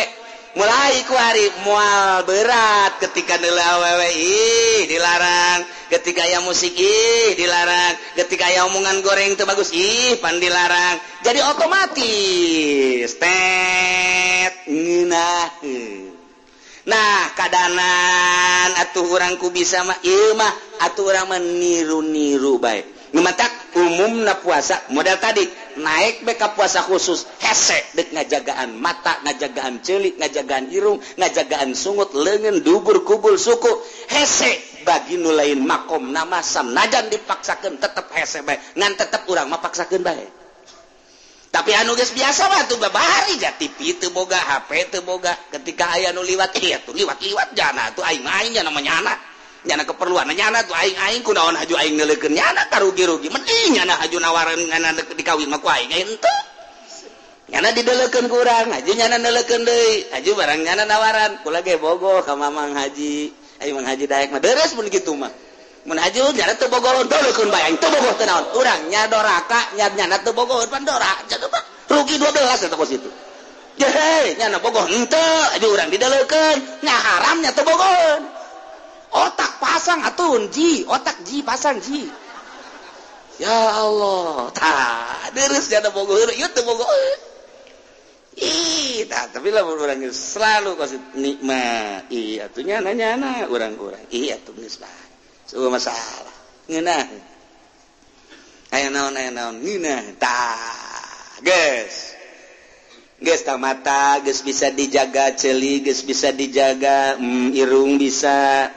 mulai ku hari moal berat ketika neuleuh awewe ih dilarang, ketika aya musik ih dilarang, ketika aya omongan goreng teu bagus ih pan dilarang, jadi otomatis tet ngeunaheun. Nah kadanan atuh urang ku bisa mah ieu mah atuh urang mah niru-niru bae. Matak umumna puasa model tadi naik beka puasa khusus hese dek ngajagaan mata, ngajagaan celik, ngajagaan irung, ngajagaan sungut, leungeun, dubur, kubul, suku hese bagi nu lain makom nama sanajan dipaksakeun tetep hese bae ngan tetep urang mah paksakeun bae. Tapi anu geus biasa mah atuh babari ja TV teu boga, HP teu boga, ketika aya nu liwat ieu tuh liwat-liwat jana atuh aing aing nya namanya anak nyana keperluan nyana tuh aing-aing kunaon haju aing neuleukeun nyana karugi-rugi mending nyana haju nawaran nyana dikawin mah ku aing henteu nyana dideleukeun ku urang haju nyana neuleukeun deui haju barang nyana nawaran kula ge bogoh ka Mamang Haji aing Mang Haji daek mah deres mun kitu mah mun haju nyana teu bogoh deleukeun bae aing teu bogoh teu naon urang nya doraka nya nyana teu bogoh pan dora rugi 12 eta kos kitu jehe nyana bogoh henteu haju urang dideleukeun nya haramnya teu bogoh. Otak pasang atuh ji, otak ji pasang ji. Ya Allah, tah deres jana bogoh ieu teu bogoh. Ih, tah tapi lamun urang selalu kos nikmat. Ih, atuh nyana-nyana urang-urang. Ih, atuh geus bae. Seueuh masalah. Ngeunah. Aya naon ngeunah. Tah, geus. Geus tah mata geus bisa dijaga, ceuli geus bisa dijaga, irung bisa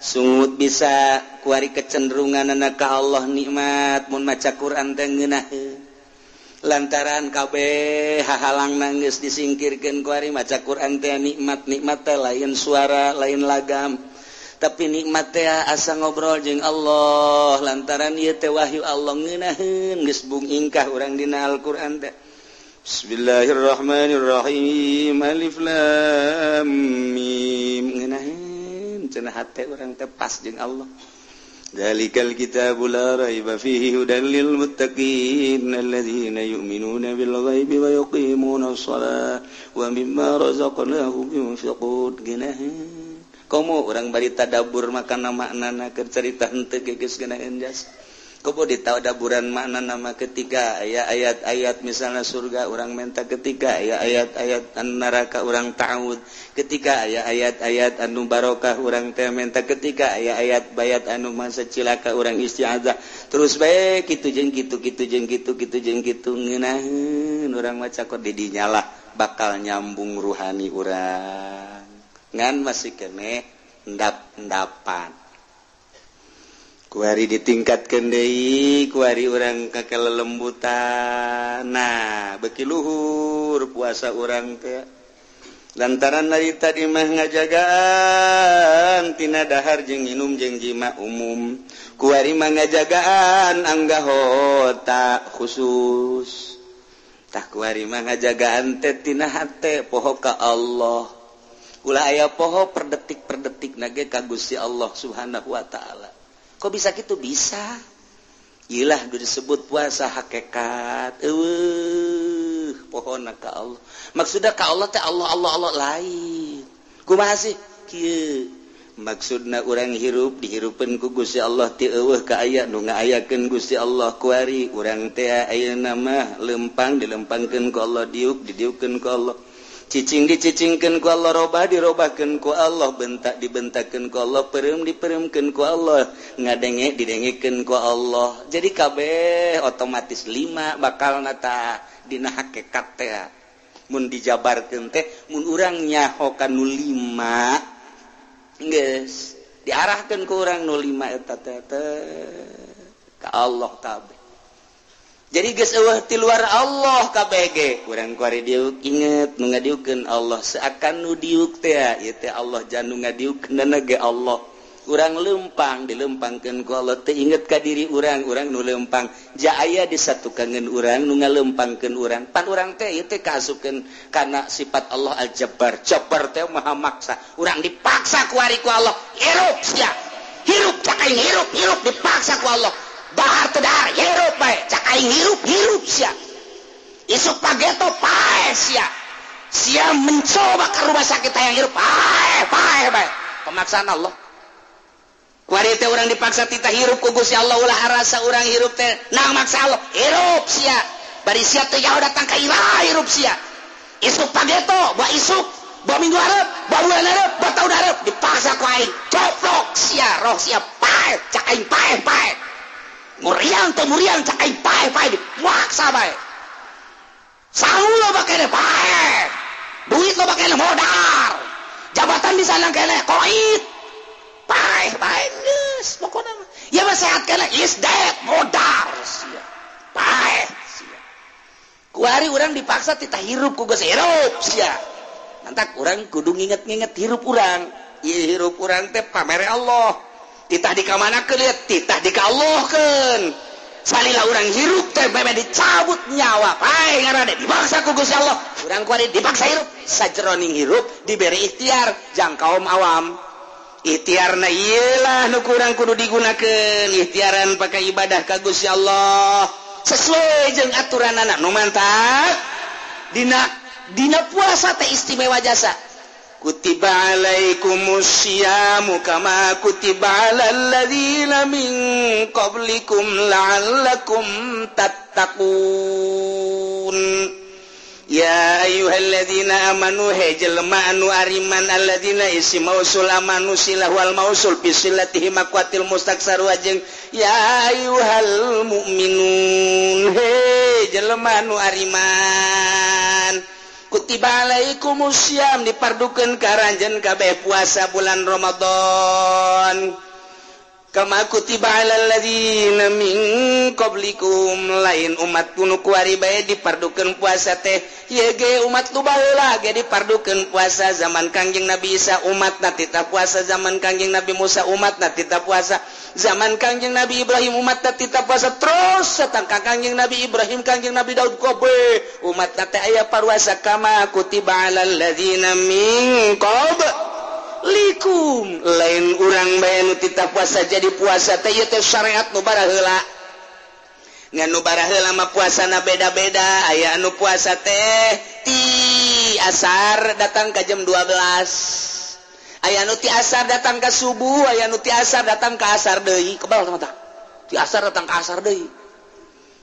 sungut bisa kuari kecenderungan anak ka Allah nikmat mun maca Quran teh ngeunaheun lantaran kabeh hahalang geus disingkirkeun kuari maca Quran teh nikmat nikmat teh lain suara lain lagam tapi nikmat teh asa ngobrol jeung Allah lantaran ieu teh wahyu Allah ngeunaheun geus bung ingkah urang dina Al-Qur'an teh. Bismillahirrahmanirrahim alif lam mim ngeunaheun cenah hate urang teh pas jeung Allah. Dzalikal kitabu la raiba fihi hudan lil muttaqin alladzina yu'minuna bil ghaibi wa yuqimuna shalah wa mimma razaqnahum yunfiqun. Geunaheun komo urang bari tadabbur makana maknana keur carita henteu geus geunaheun jas. Komo ditadaburan makna nama ketika aya ayat-ayat misalnya surga urang menta ketika aya ayat-ayat neraka urang ta'awud ketika aya ayat-ayat anu barokah urang teh menta ketika aya ayat bayat anu masa cilaka urang isti'adzah terus bae kitu jeung kitu kitu jeung kitu kitu jeung kitu ngeunaheun urang maca kok di dinya lah bakal nyambung ruhani urang ngan masih keneh Endap-endapan. Kuari ditingkatkeun deui, kuari urang ka kelelembutan. Nah, beuki luhur puasa urang teh. Lantaran dari tadi mah ngajagaan tina dahar jeung minum jeung jima umum. Kuari mah ngajagaan anggahota khusus. Tah kuari mah ngajagaan teh tina hate poho ka Allah. Ulah aya poho per detik per detik nage ka Gusti Allah Subhanahu wa taala. Kok bisa gitu? Bisa. Ilah disebut puasa hakikat. Eueuh, pohona ka Allah. Maksudna ka Allah teh Allah Allah Allah lain. Kumaha sih? Kieu. Maksudna urang hirup dihirupeun ku Gusti Allah ti eueuh ka aya nu ngaayakeun Gusti Allah kuari urang teh ayeuna mah lempang dilempangkeun ku Allah, diuk didiukkeun ku Allah. Cicing dicicingkeun ku Allah, robah dirobahkeun ku Allah, bentak dibentakeun ku Allah, peureum dipereumkeun ku Allah, ngadenge didengekeun ku Allah. Jadi kabeh otomatis lima bakalna tah dina hakikat teh. Mun dijabarkeun teh mun urang nyaho ka nu lima geus diarahkeun ku urang nu lima eta teh ka Allah kabeh. Jadi geus eueuh ti luar Allah kabeh ge urang kuari diuk inget nu ngadiukeun Allah seakan nu diuk teh ieu teh Allah jan nu ngadiukeunna ge Allah. Urang lempang dilempangkeun ku Allah teh inget ka diri urang, urang nu lempang ja aya disatukankeun urang nu ngalempangkeun urang. Pan urang teh ieu teh kaasupkeun kana sifat Allah Al-Jabbar. Jabbar teh maha maksa. Urang dipaksa kuari ku Allah hirup sia. Hirup cak aing hirup, hirup dipaksa ku Allah. Dahar teu dahar hirup bae cak aing hirup hirup sia. Isuk pageto pae sia. Sia mencoba ke rumah sakit hayang hirup pae pae bae. Pemaksaan Allah. Kuari teh urang dipaksa tita hirup ku Gusti Allah ulah arasa urang hirup teh nang maksa Allah hirup sia. Bari sia teh jauh datang ka iraha hirup sia. Isuk pageto bae isuk bae minggu hareup bae bulan hareup bae taun hareup dipaksa ku aing coplok sia roh sia pae cak aing pae pae. Muriang teh muriang cak aing pae pae dipaksa bae. Sangu loba keneh pae. Duit loba keneh modar. Jabatan di sana keneh koit. Pae pae geus pokona mah. Ieu mah sehat keneh is dead modar sia. Pae sia. Kuari urang dipaksa titah hirup ku geus hirup sia. Nantak urang kudu nginget-nginget hirup urang. Ieu hirup urang teh pamere Allah. Titah dikamanakeun lihat titah dikallahkeun. Salila urang hirup teh meme dicabut nyawa pae ngaranna dipaksa ku Gusti Allah. Urang kuari dipaksa hirup sajeroning hirup diberi ikhtiar jang kaum awam. Ikhtiarna ieu lah nu kurang kudu digunakeun, ikhtiaran pakai ibadah ka Gusti Allah sesuai jeung aturanana nu mantap. Dina puasa teh istimewa jasa. Kutiba alaikumusyiamu kama kutiba alal ladzina min qablikum la'allakum tattaqun. Ya ayyuhalladzina amanu he jelema anu ariman alladzina isi mausul amanu silah wal mausul bi silatihi maqwatil mustaksar wajeng ya ayyuhal mu'minun he jelema anu ariman. Kutiba alaikumusyiam dipardukeun ka aranjeun kabeh puasa bulan Ramadan. Kama kutiba alal ladzina min qablikum lain umat nu kuari bae dipardukeun puasa teh ieu ge umat nu baheula ge dipardukeun puasa zaman Kangjeng Nabi Isa umatna titah puasa, zaman Kangjeng Nabi Musa umatna titah puasa, zaman Kangjeng Nabi Ibrahim umatna titah puasa, terus satang ka Kangjeng Nabi Ibrahim Kangjeng Nabi Daud kobe umatna teh aya paruasa kama kutiba alal ladzina min qablikum lain urang bae nu titah puasa jadi puasa teh ieu teh syariat nu baraheula. Ngan nu baraheula mah puasana beda-beda, aya anu puasa teh ti asar datang ka jam 12. Aya anu ti asar datang ka subuh, aya anu ti asar datang ka asar deui. Kebal teh mata. Ti asar datang ka asar deui.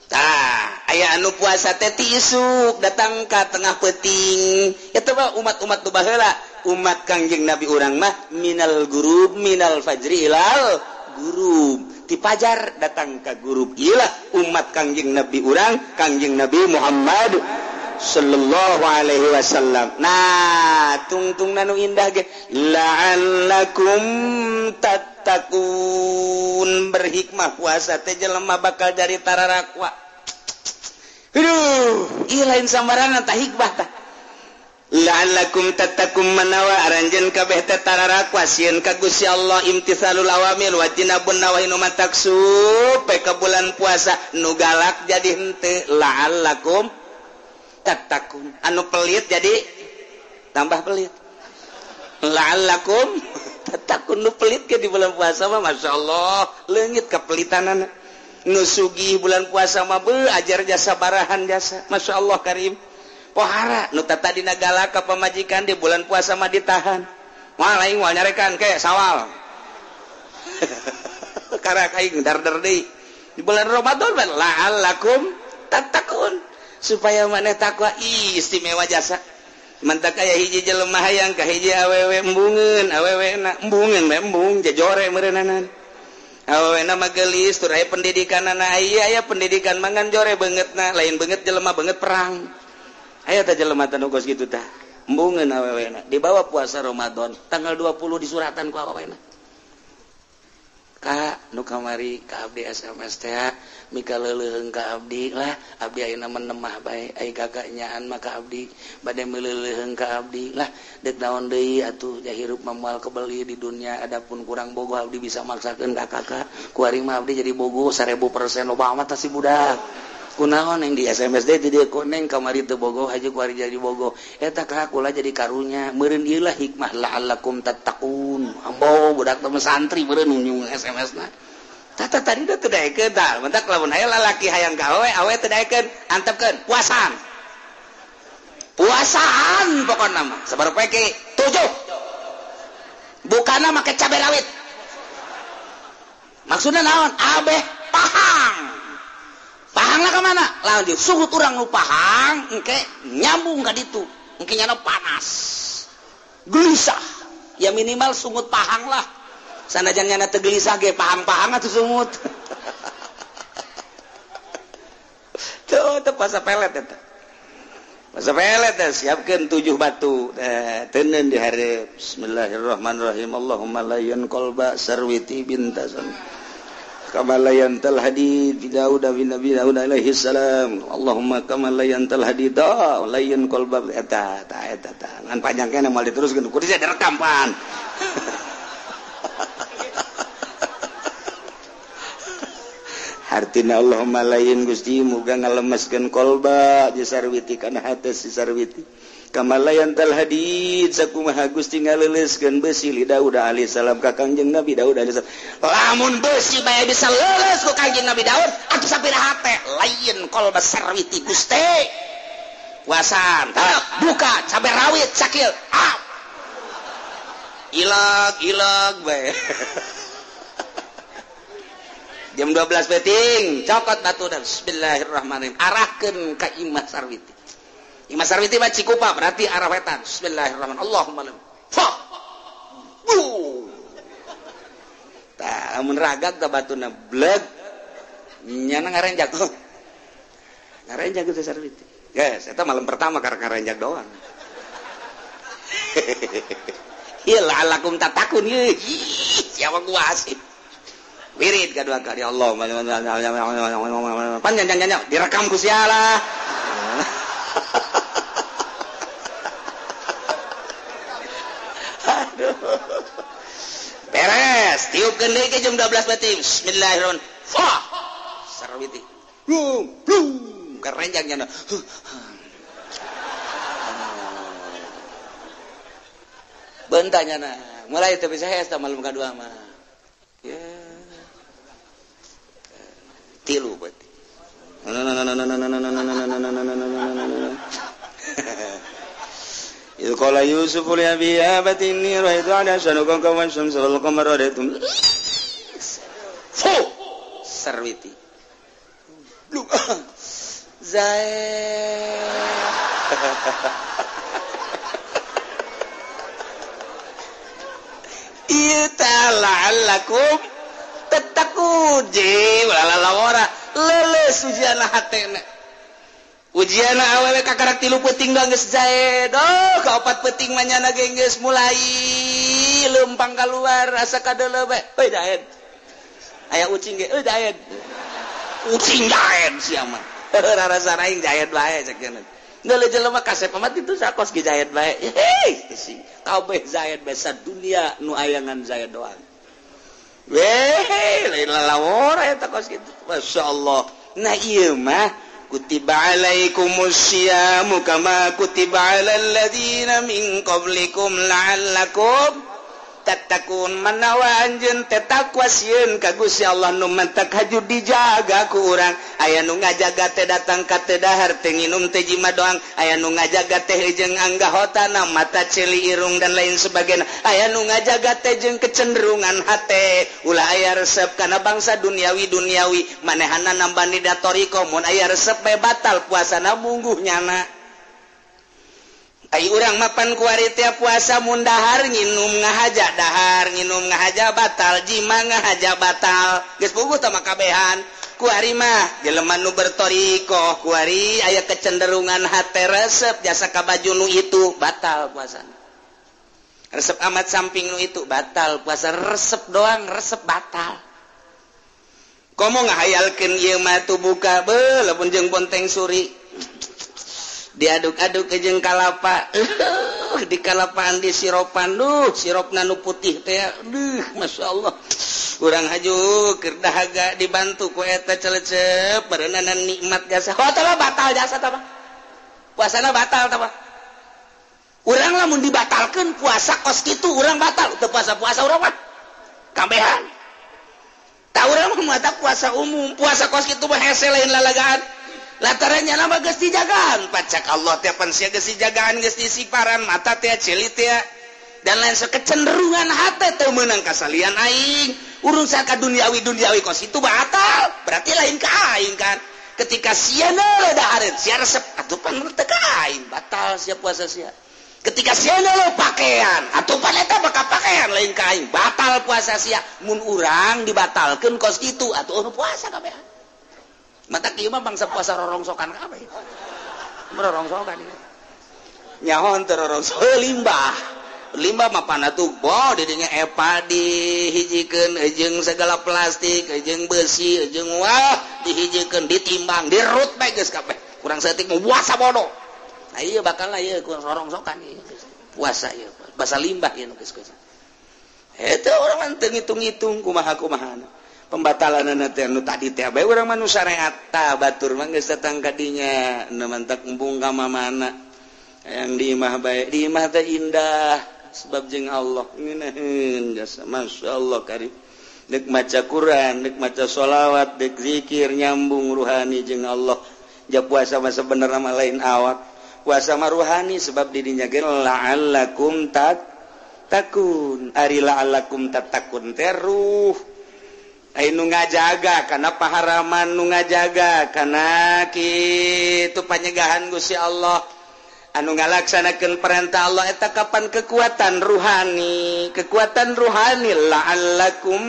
Tah, aya anu puasa teh ti isuk datang ka tengah peuting. Eta mah umat-umat nu baheula. Umat Kangjeng Nabi urang mah minal gurub minal fajri ilal gurub. Ti pajar datang ka gurub. Iyalah umat Kangjeng Nabi urang, Kangjeng Nabi Muhammad. sallallahu alaihi wasallam. Nah, tungtung nu indah ge la'allakum tattaqun, berhikmah puasa teh jelema bakal jadi tararakwa. Aduh, ieu lain sambarangan tah hikmah tah. La'allakum tattaqun manawa aranjeun kabeh teh tararakwa sieun ka Gusti Allah imtithalul awamir wa tinabun nawahi nu matak supe ka bulan puasa nu galak jadi henteu la'allakum tattaqun. Anu pelit jadi tambah pelit. La'allakum tattaqun, nu pelit ke di bulan puasa mah masyaallah leungit kapelitanana. Nu sugih bulan puasa mah beuh ajar jasa barahan jasa masyaallah karim. Pohara nu tadina galak ka pamajikan di bulan puasa mah ditahan. Moal aing moal nyarekan ke sawal. Karak aing dar-dar deui. Di bulan Ramadan mah la'allakum tattaqun, supaya maneh takwa istimewa jasa. Mantak aya hiji jelema hayang ka hiji awewe embungeun, awewe na embungeun bae embung jajore meureunana. Awewe na mah geulis tur aya pendidikanana, aya pendidikan mangan jore beungeutna, lain beungeut jelema beungeut perang. Aya teh jelema teh nu geus kitu tah. Embungeun awewena dibawa puasa Ramadan tanggal 20 disuratan ku awewena. Ka nu kamari ka abdi SMS teh mika leuleuheung ka abdi lah, abdi ayeuna menemah bae ai kakak nyaan mah ka abdi bade meuleuheung ka abdi lah deuk naon deui atuh ja hirup mah moal kebeli di dunia adapun kurang bogoh abdi bisa maksakeun ka kakak kuari mah abdi jadi bogoh 1000% loba amat si budak. Kunaon yang di SMS deh jadi koneng kamari teu bogoh haji kuari jadi bogoh eta ka kula jadi karunya meureun ieu lah hikmah la'allakum tattaqun. Ambo budak teh santri meureun nyung SMS na tata tadi teh teu daekeun tah mentak lamun aya lalaki hayang ka awe awe teu daekeun antepkeun puasaan puasaan pokona mah sabar poe 7 bukana make cabe rawit maksudna naon abeh pahang. Pahang lah kemana? Lanjut suhu urang nu pahang engke nyambung ka ditu. Engke nyana panas. Gelisah. Ya minimal sungut pahang lah. Sanajan nyana teu gelisah ge pahang-pahang atuh sungut. Tuh teu puasa pelet eta. Puasa pelet teh siapkeun 7 batu. Teuneun di hareup. Bismillahirrahmanirrahim. Allahumma layyin qalba sarwiti bintasan. Kama la yantal hadid Daud bin Nabi Daud alaihi salam. Allahumma kama la yantal hadid layyin qalba eta ta eta ta. Ngan panjang keneh moal diteruskeun kudu direkam pan. Hartina Allahumma layyin Gusti muga ngalemeskeun qalba sarwiti kana hate si sarwiti. Kama la yantal hadid sakumaha Gusti ngaleuleuskeun besi li Daud alaihi salam ka Kangjeng Nabi Daud alaihi salam. Lamun besi bae bisa leuleus ku Kangjeng Nabi Daud atuh sapira hate lain qalba sarwiti Gusti. Puasaan buka cabe rawit sakil ah. Ilag ilag bae. Jam 12 beting cokot batu dan bismillahirrahmanirrahim arahkeun ka imah sarwiti. Imah Sarwiti mah Cikupa berarti arah wetan. Bismillahirrahmanirrahim. Allahumma fa. Bu. Tah lamun ragag tah batuna bleg nyana ngarenjak. Ngarenjak teh Sarwiti. Geus eta malam pertama karek ngarenjak doang. Ieu la'allakum tattaqun ieu. Siapa gua asih. Wirid kedua kali Allah. Panjang panjang direkam ku sialah. Aduh. Beres, tiupkeun deui ke jam 12 berarti. Bismillahirrahmanirrahim. Fa. Sarwiti. Blung, blung, kerenjang nya. Bentanya na. Mulai teu bisa hese malam kadua mah. Ya. Tilu berarti. Idh qala Yusuf li abihi ya abati inni ra'aytu ahada asyara kawkaban wasyamsa wal qamara ra'aytum fu sarwiti zae ieu la'allakum tattaqun je walalawara leuleus ujian hatena. Ujian awewe kakarak 3 peuting doang geus jae. Duh, ka 4 peuting mah nyana ge geus mulai leumpang kaluar asa kadeuleu bae. Euy daen. Aya ucing ge euy daen. Ucing daen sia mah. Rarasa aing jaen bae cek cenah. Deuleu jelema kasep amat itu sakos ge jaen bae. Hei, si kabeh jaen bae sadunia nu ayangan jaen doang. Weh, lain lalawora eta kos kitu. Masyaallah. Nah ieu mah kutiba alaikumusyiamu kama kutiba alal ladzina min qablikum la'allakum tattaqun. Manawa anjeun teh takwa sieun ka Gusti Allah nu mantak haju dijaga ku urang. Aya nu ngajaga teh datang ka teh dahar teh nginum teh jima doang. Aya nu ngajaga teh jeung anggahotana mata ceuli irung dan lain sebagainya. Aya nu ngajaga teh jeung kecenderungan hate ulah aya resep kana bangsa duniawi duniawi manehana nambani da toriko mun aya resep bae batal puasana mungguh nyana. Ai urang mapan kuari teh puasa mun dahar nginum ngahaja dahar nginum ngahaja batal jima ngahaja batal geus puguh tah mah kabehan. Kuari mah jelema nu bertorikoh kuari aya kecenderungan hate resep jasa ka baju nu itu batal puasana. Resep amat samping nu itu batal puasa resep doang resep batal. Komo ngahayalkeun ieu mah tu buka beuh lamun jeung bonteng suri. Diaduk-aduk ke jeung kalapa di kalapaan di siropan duh sirupna nu putih teh duh masyaallah urang haju keur dahaga dibantu ku eta celecep bareunana nikmat jasa oh tah batal jasa tah puasana batal tah urang lamun dibatalkeun puasa kos kitu urang batal teu puasa-puasa urang mah kabehan tah urang mah mata puasa umum puasa kos kitu mah hese lain lalagaan latarannya nama geus dijagaan pacak Allah teh pan sia geus dijagaan geus disiparan mata teh ceuli teh dan lain kecenderungan hate teu meunang kasalian aing urusan ka duniawi duniawi kos itu batal berarti lain ka aing kan ketika sia neuleuh dahareun sia resep atuh pan teu ka aing batal sia puasa sia ketika sia neuleuh pakaian atuh pan eta bakal pakaian lain ka aing batal puasa sia mun urang dibatalkeun kos kitu atuh puasa kabehan mata kieu mah bangsa puasa rorongsokan kabeh. Rorongsokan ieu. Nyaho teu rorongso limbah. Limbah mah pana tuh bo di dinya epa dihijikeun jeung segala plastik, jeung besi, jeung wah dihijikeun ditimbang, dirut bae geus kabeh. Kurang saeutik mah puasa bodoh. Nah ieu bakal lah ieu kurang rorongsokan ieu. Puasa ieu, basa limbah ieu nu geus geus. Eta urang teu ngitung-ngitung kumaha-kumahana. Pembatalan teh nu tadi teh bae urang mah nu syariat tah batur mah geus datang ka dinya nu mantak embung ka mamana hayang di imah bae di imah teh indah sebab jeung Allah ngeunaheun jasa masyaallah karim deuk maca Quran deuk maca sholawat deuk zikir nyambung ruhani jeung Allah ja puasa mah sabenerna mah lain awak puasa mah ruhani sebab di dinya ge la'allakum tattaqun ari la'allakum tattaqun teh ruh ai nu ngajaga kana paharaman nu ngajaga kana kitu panyegahan Gusti Allah anu ngalaksanakeun perintah Allah eta kapan kekuatan ruhani la'allakum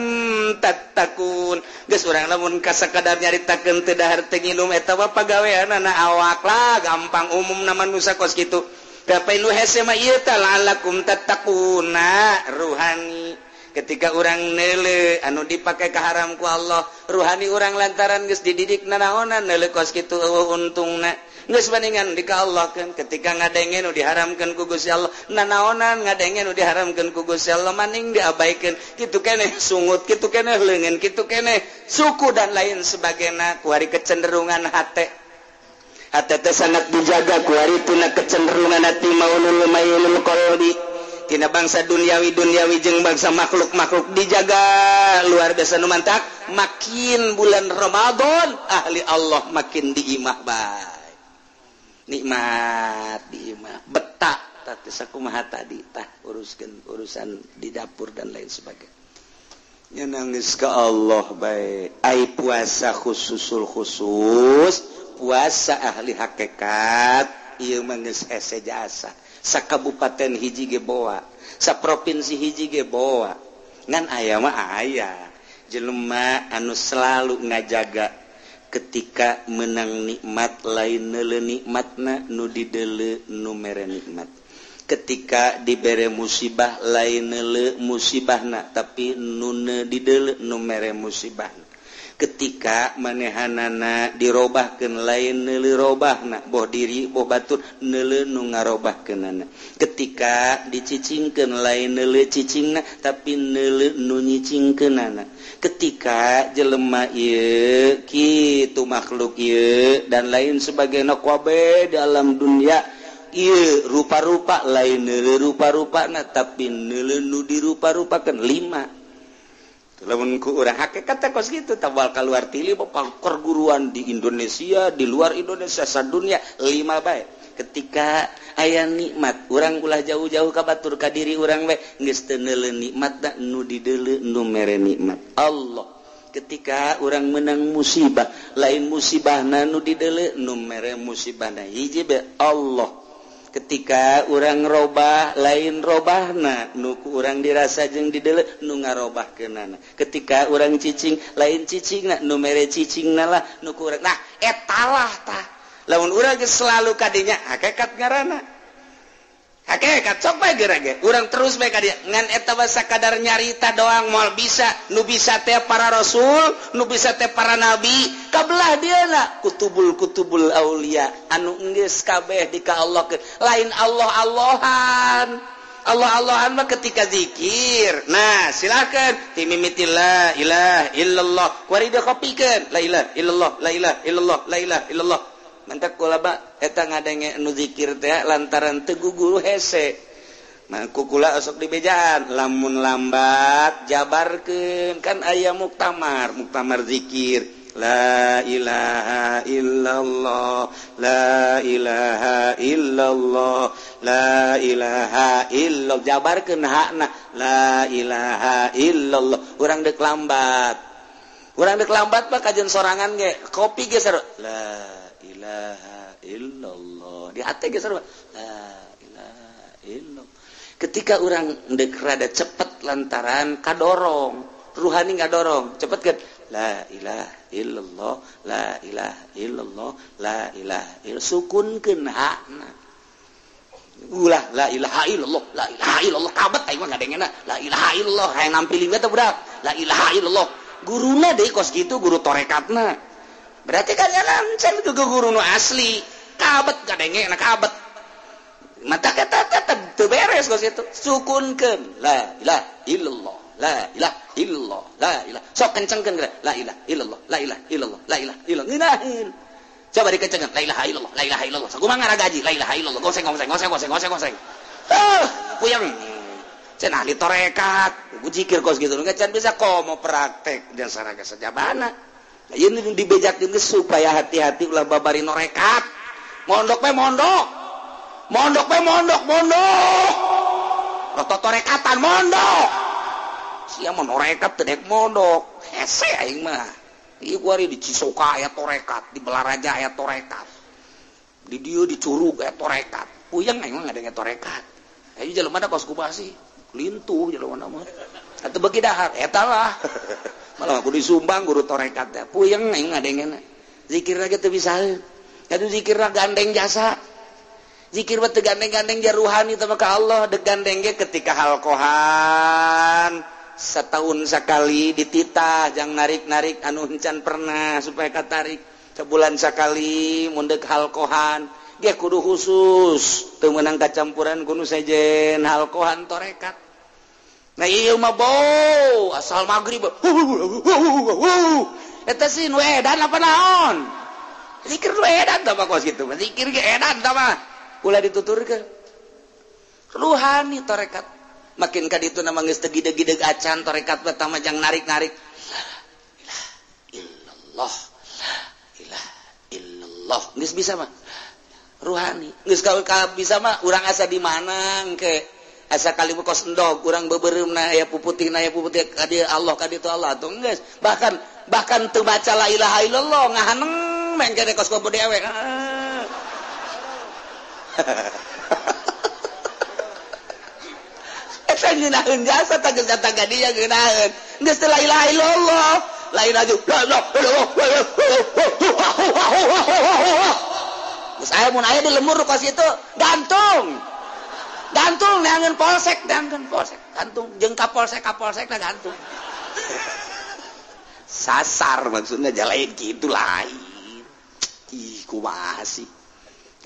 tattaqun geus urang lamun kasakadar nyaritakeun teu dahar teu nginum eta mah pagaweanana awak lah gampang umumna manusa kos kitu tapi nu hese mah ieu teh la'allakum tattaquna ruhani ketika orang neule anu dipake kaharam ku Allah ruhani urang lantaran geus dididik nanaonan neule kos kitu eueuh untungna geus bandingan di ka Allah keun ketika ngadenge nu diharamkeun ku Gusti Allah nanaonan ngadenge nu diharamkeun ku Gusti Allah maning diabaikeun kitu keneh sungut kitu keneh leungeun kitu keneh suku dan lain sebagainya kuari kecenderungan hate hate teh sangat dijaga kuari tina kecenderungan hati maulul mailul qalbi tina bangsa duniawi duniawi jeung bangsa makhluk-makhluk dijaga luar biasa nu mantak makin bulan Ramadan ahli Allah makin diimah bae nikmat diimah betak tah teh sakumaha tadi tah uruskeun urusan di dapur dan lain sebagainya nangis ka Allah bae ai puasa khususul khusus puasa ahli hakikat ieu mah geus hese jasa sakabupaten hiji ge boa saprovinsi hiji ge boa ngan aya mah aya jelema anu selalu ngajaga Ketika menang nikmat lain neuleu nikmatna nu dideuleu nu mere nikmat. Ketika dibere musibah lain neuleu musibahna tapi nu dideuleu nu mere musibahna. Ketika manehanana dirobahkeun lain neuleu robahna boh diri boh batur neuleu nu ngarobahkeunana. Ketika dicicingkeun lain neuleu cicingna tapi neuleu nu nyicingkeunana. Ketika jelema ieu kitu makhluk ieu dan lain sebagainya kabeh dalam dunia ieu rupa-rupa lain neuleu rupa-rupana tapi neuleu nu dirupa-rupakeun lima. Lamun ku urang hakikat teh kos kitu tabal kaluar tili perguruan di Indonesia, di luar Indonesia, sadunia lima bae. Ketika aya nikmat, urang ulah jauh-jauh ka batur ka diri urang bae geus teu neuleu nikmat nu dideuleu nu mere nikmat Allah. Ketika urang menang musibah, lain musibahna nu dideuleu nu mere musibahna hiji bae Allah. Ketika urang robah lain robahna nu ku urang dirasa jeung dideuleu nu ngarobahkeunana. Ketika urang cicing lain cicingna nu mere cicingna lah nu ku urang. Nah etalah tah lamun urang geus selalu kadinya hakikat ngaranna. Hakikat sok bae geura ge urang terus bae ka dieu ngan eta mah sakadar nyarita doang moal bisa. Nu bisa teh para rasul, nu bisa teh para nabi, kabelah dieuna kutubul-kutubul aulia anu geus kabeh di ka Allah lain Allah-Allahan. Allah-Allahan mah ketika zikir. Nah, silakan timimiti la ilaha illallah. Kuari dikopikeun la ilaha illallah, la ilaha illallah, la ilaha illallah. Mantak kula ba eta ngadenge nu zikir teh lantaran teu guguru hese. Mah kukula osok dibejaan lamun lambat jabarkeun kan aya muktamar, muktamar zikir. La ilaha illallah, la ilaha illallah, la ilaha illallah. Jabarkeun hakna la ilaha illallah. Urang deuk lambat. Urang deuk lambat mah kajeun sorangan ge kopi ge seru. La ilaha illallah. Di hati ge seru. La ilaha illallah. Ketika urang deuk rada cepet lantaran kadorong, ruhani ngadorong, cepet kan? La ilaha illallah, la ilaha illallah, la ilaha illallah. Sukunkeun hakna. Ulah la ilaha illallah, la ilaha illallah kabet aing mah ngadengena la ilaha illallah hayang nampilin teh budak. La ilaha illallah. Guruna deui kos kitu guru torekatna. Berarti kan jalan ke guru nu asli. Kabet ngadengena kabet. Mata kata teu beres kos kitu. Sukunkeun la ilaha illallah. La ilaha illallah, la ilaha. Sok kencengkeun la ilaha illallah, la ilaha illallah, la ilaha illallah. Ngeunaheun. Coba dikencengkeun la ilaha illallah, la ilaha illallah. Sakumaha ngaragaji la ilaha illallah. Goseng goseng goseng goseng goseng goseng. Puyeng. Cenah ahli tarekat, ku zikir kos kitu can bisa komo praktek dan saraga sajabana. Ieu dibejakeun geus supaya hati-hati ulah babari norekat. Mondok we mondok. Mondok we mondok, mondok. Roto torekatan mondok. Sia mah norekat teu dek mondok hese aing mah. Ieu kuari di Cisoka aya torekat, di Balaraja aya torekat, di dieu di Curug aya torekat. Puyeng aing mah ngadenge torekat. Ayo jelema da kos kumaha sih? Lintuh jelema mah. Atuh beuki dahar eta lah. Malah aku disumbang guru torekat teh. Puyeng aing ngadengena. Zikir lagi teu bisa. Atuh zikirna gandeng jasa. Zikir mah teu gandeng-gandeng ja ruhani teh ka Allah, deuk gandeng ge ketika halqohan. Setahun sekali dititah jangan narik-narik anu encan pernah supaya katarik. Sebulan sekali mundek halqohan dia kudu khusus teu meunang kacampuran kudu sejen halqohan torekat. Nah ieu mah bau asal magrib eta sih nu edan apa naon zikir nu edan tah mah kos kitu zikir ge edan tah mah ulah dituturkeun ruhani torekat. Makin ka ditu nama geus teu gideg-gideg acan torekat pertama jang narik-narik la ilaha illallah, la ilaha illallah geus bisa mah ruhani geus ka bisa mah urang asa di mana engke asa kali kos endog urang beubeureumeuna aya puputihna aya puputih ka dieu Allah ka ditu Allah atuh geus bahkan bahkan teu baca la ilaha illallah ngahaneng mengke kos kopo dewe. Ngeunaheun jasa tah geus datang ka dieu ngeunaheun geus teu la ilaha illallah Lain aja. Geus aya mun aya di lemur kos itu gantung. Gantung neangan polsek, neangan polsek, gantung jeung ka polsek lah gantung. Sasar maksudnya jalain gitu lain. Ih, kumaha sih?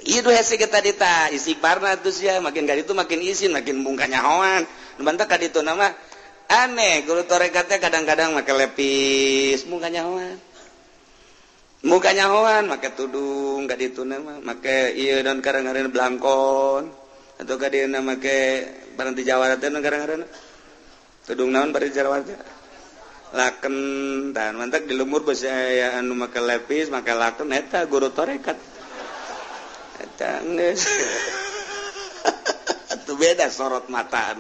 Itu hese kita dita istighfarna terus ya makin ka ditu makin isin, makin bungkanya hoan. Nu bantak ka ditu nama aneh, guru torekatnya kadang-kadang make lepis mukanya hoan. Mukanya hoan make tudung ka ditu nama make ieu dan kadang-kadang blangkon atau ka dieu make barang ti Jawa teh kadang-kadang tudung naon bari Jawa teh laken dan mantak di lemur besi aya anu make lepis make laken eta guru torekat eta geus atuh beda sorot mata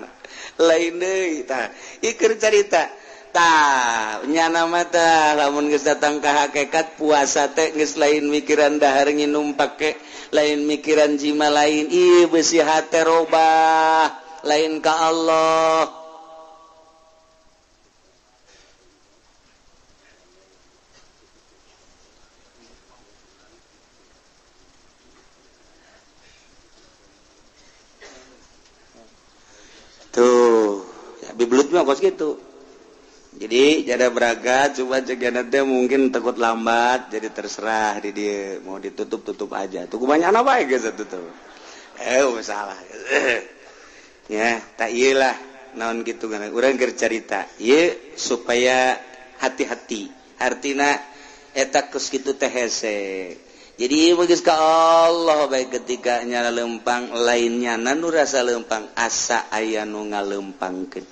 lain deui tah ieu keur carita tah nyana mah tah lamun geus datang ka hakikat puasa teh geus lain mikiran dahar nginum pake lain mikiran jima lain ieu besi hate robah lain ka Allah. Tuh, ya bibelut mah kos gitu. Jadi jada beraga coba cegana teh mungkin takut lambat jadi terserah di dia mau ditutup-tutup aja. Tuh banyak apa ya guys tutup. Masalah. Ya, tak iyalah naon kitu kan. Urang keur carita ieu supaya hati-hati. Artina eta kos kitu teh hese. Jadi bagus ka Allah baik ketika nyala lempang lainnya nu rasa lempang asa aya nu ngalempangkeun.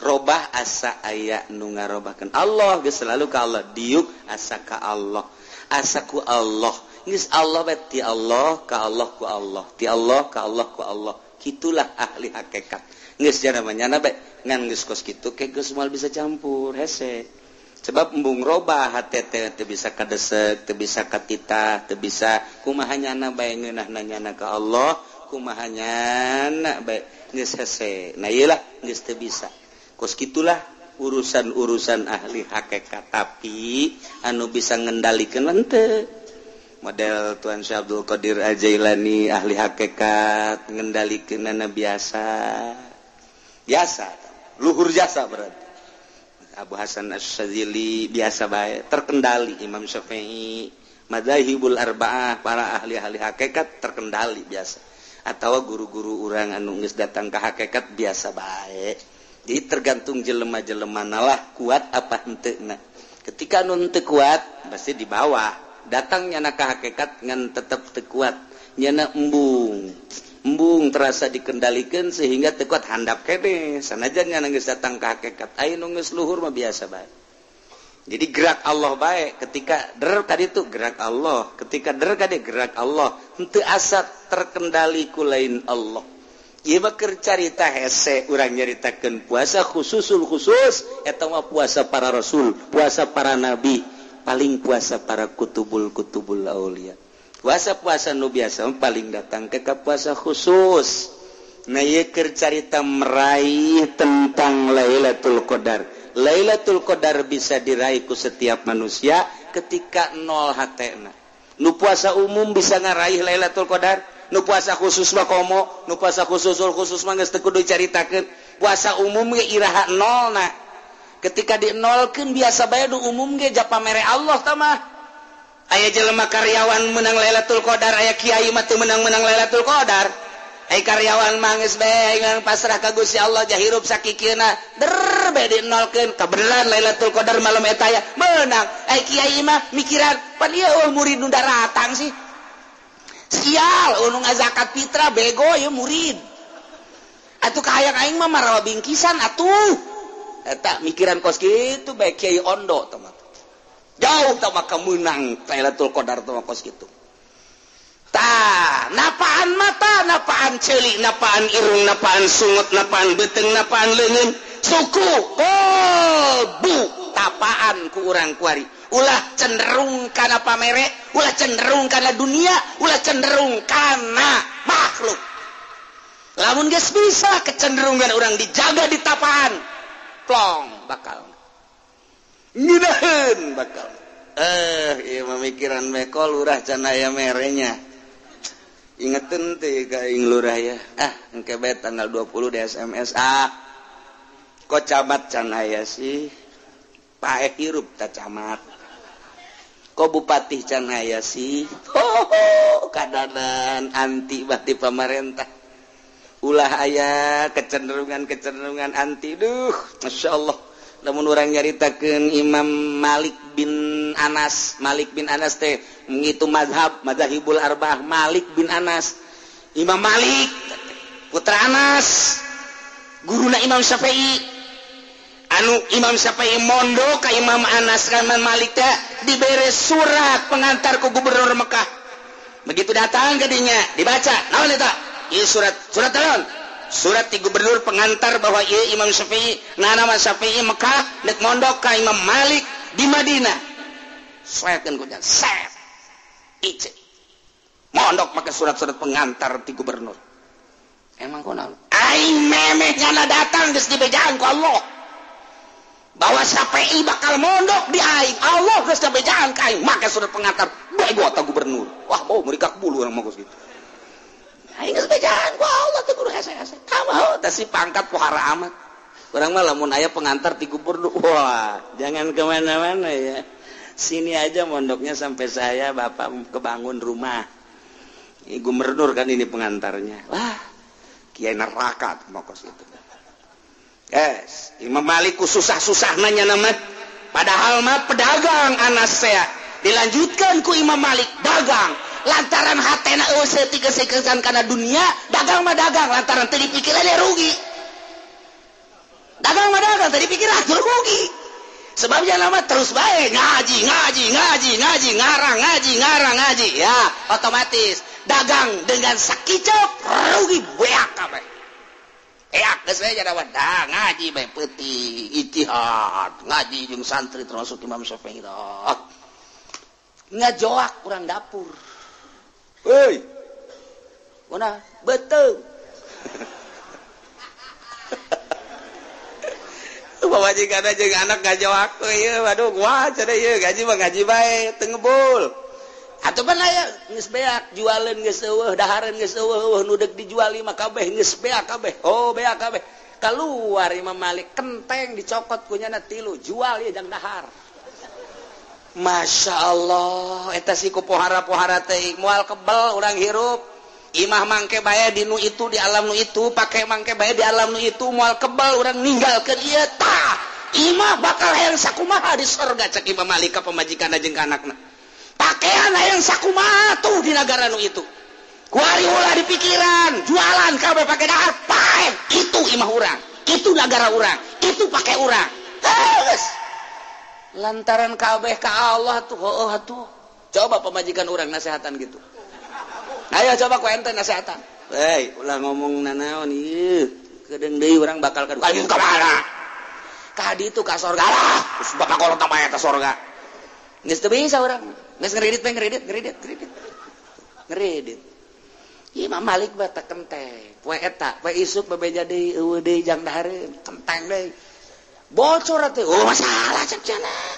Robah asa aya nu ngarobahkeun. Allah geus selalu ka Allah diuk asa ka Allah. Asa ku Allah. Geus Allah bae ti Allah ka Allah ku Allah. Ti Allah ka Allah ku Allah. Kitulah ahli hakikat. Geus jana manyana bae ngan geus kos kitu ke geus moal bisa campur hese. Sebab embung robah hate teh teu bisa kadesek, teu bisa katitah, teu bisa kumaha nyana bae ngeunahna nyana ka Allah, kumaha nyana bae geus hese. Nah ieu lah geus teu bisa. Kos kitulah urusan-urusan ahli hakikat tapi anu bisa ngendalikeun henteu. Model Tuan Syekh Abdul Qadir Al-Jailani ahli hakikat ngendalikeunana biasa. Biasa, luhur jasa berarti. Abu Hasan Asy-Syadzili biasa bae terkendali, Imam Syafi'i, madzahibul arba'ah, para ahli-ahli hakikat terkendali biasa. Atau guru-guru urang anu geus datang ka hakikat biasa bae. Jadi tergantung jelema-jelemana lah kuat apa henteuna. Ketika anu henteu kuat pasti di bawah. Datang nyana ka hakikat ngan tetep teu kuat, nyana embung. Embung terasa dikendalikan sehingga teu kuat handap kene. Sanajan nyana geus datang ka hakikat, aya nu geus luhur mah biasa bae. Jadi gerak Allah bae ketika der tadi tuh gerak Allah, ketika der tadi gerak Allah, henteu asa terkendali ku lain Allah. Ieu mah keur carita hese urang nyaritakeun puasa khususul khusus eta mah puasa para rasul, puasa para nabi, paling puasa para kutubul-kutubul aulia. Puasa-puasa nu biasa paling datang ke puasa khusus. Nah ieu keur carita meraih tentang Lailatul Qadar. Lailatul Qadar bisa diraih ku setiap manusia ketika nol hatena. Nu puasa umum bisa ngaraih Lailatul Qadar, nu puasa khusus mah komo, nu puasa khususul khusus mah geus teu kudu caritakeun. Puasa umum ge iraha nolna. Ketika dinolkeun biasa bae nu umum ge japamere Allah tah mah. Aya jelema karyawan menang Lailatul Qadar, aya kiai mah teu menang-menang Lailatul Qadar. Aya karyawan mah geus bae ngan pasrah ka Gusti Allah jahirup sakikeuna. Der bae dinolkeun kabeneran Lailatul Qadar malam eta aya menang. Aya kiai mah mikiran pan ieu eueuh murid nu daratang sih. Sial nu ngazakat fitrah bego ieu murid. Atuh kahayang aing mah marawa bingkisan atuh. Eta mikiran kos kitu bae kiai ondo tah mah. Jauh tah maka meunang Lailatul Qadar tah kos kitu. Tah, napaan mata, napaan ceuli, napaan irung, napaan sungut, napaan beuteung, napaan leungeun, suku, kolbu, tapaan ku urang kuari. Ulah cenderung kana pamere, ulah cenderung kana dunia, ulah cenderung kana makhluk. Lamun geus bisa kecenderungan urang dijaga di tapaan, plong bakal. Ngeunaheun bakal. Ieu mah mikiran meko lurah can aya merenya. Ingetin teh ka aing lurah ya. Ah, engke bae tanggal 20 di SMS ah. Kok camat can aya sih? Paeh hirup ta camat. Kok bupati can aya sih? Ho, kadanan anti bati pamarentah. Ulah aya kecenderungan-kecenderungan anti. Duh, Masya Allah. Lamun urang nyaritakeun Imam Malik bin Anas, Malik bin Anas teh ngitu mazhab, mazhabul arba'ah Malik bin Anas. Imam Malik putra Anas, guruna Imam Syafi'i. Anu Imam Syafi'i mondok ka Imam Anas ka Imam Malik teh dibere surat pengantar ku gubernur Mekah. Begitu datang ka dinya dibaca, naon eta? Ieu surat, surat naon? Surat ti gubernur pengantar bahwa ieu Imam Syafi'i, nana Syafi'i Mekah nek mondok ka Imam Malik di Madinah. Soekeun ku jan set. Ice. Mondok make surat-surat pengantar ti gubernur. Emang kunaon? Aing memeh nyana datang geus dibejaan ku Allah. Bahwa Syafi'i bakal mondok di aing, Allah geus dibejaan ka aing make surat pengantar. Bego ta gubernur. Wah, bau merikak bulu urang mah geus kitu. Aing geus bejaan ku Allah teh kudu hese-hese. Kamaho teh si pangkat pohara amat. Urang mah lamun aya pengantar ti gubernur, wah, jangan kemana-mana ya. Sini aja mondoknya sampai saya bapak kebangun rumah. Ini gubernur kan ini pengantarnya. Wah, kiai neraka mokos itu. Yes, Imam Malik ku susah-susah nanya nama. Padahal mah pedagang Anas saya. Dilanjutkan ku Imam Malik dagang. Lantaran hatena eueuh tiga-sekesan kana dunia, dagang mah dagang lantaran teu dipikiran dia rugi. Dagang mah dagang teu dipikiran rugi. Sebabnya lama terus bae ngaji, ngaji, ngaji, ngaji, ngarang, ngaji, ngarang, ngaji. Ya, otomatis dagang dengan sakicep rugi beak kabeh. Eak geus we jadi wadah ngaji bae peuting ijtihad, ngaji jeung santri termasuk Imam Syafi'i. Ngajoak urang dapur. Hei, mana betul? Pamajikan jeung anak ngajoak ieu, waduh gua cenah ieu gaji mah gaji bae teu ngebul. Atuh pan aya geus beak jualeun geus eueuh, dahareun geus eueuh, nu deuk dijual mah kabeh geus beak kabeh. Oh, beak kabeh. Kaluar Imam Malik kenteng dicokot ku nyana tilu, jual ieu jang dahar. Masya Allah, eta si ku pohara-pohara teh moal kebel urang hirup. Imah mangke bae di nu itu di alam nu itu, pake mangke bae di alam nu itu, moal kebel urang ninggalkeun ieu tah. Imah bakal hayang sakumaha di sorga cek Imam Malik ka pamajikanna jeung ka anakna. Pakean hayang sakumaha tuh di nagara nu itu. Kuari ulah di pikiran, jualan kabeh pake dahar, pae. Itu imah urang, itu nagara urang, itu pake urang. Geus. Lantaran kabeh ka Allah tuh, heueuh atuh. Coba pamajikan urang nasehatan gitu. Ayo coba ku ente nasehatan. Hei, ulah ngomong nanaon ieu. Kedeung deui urang bakal ka ayo ka mana? Ka ditu ka sorga lah. Geus bakal kolot mah eta sorga. Geus teu bisa urang. Geus ngeridit we ngeridit, ngeridit, ngeridit. Ngeridit. Ieu Imam Malik mah teh kenteng. Poe eta, poe isuk bebeja deui eueuh deui jang dahareun, kenteng deui. Bocor teh, oh masalah cek cenah.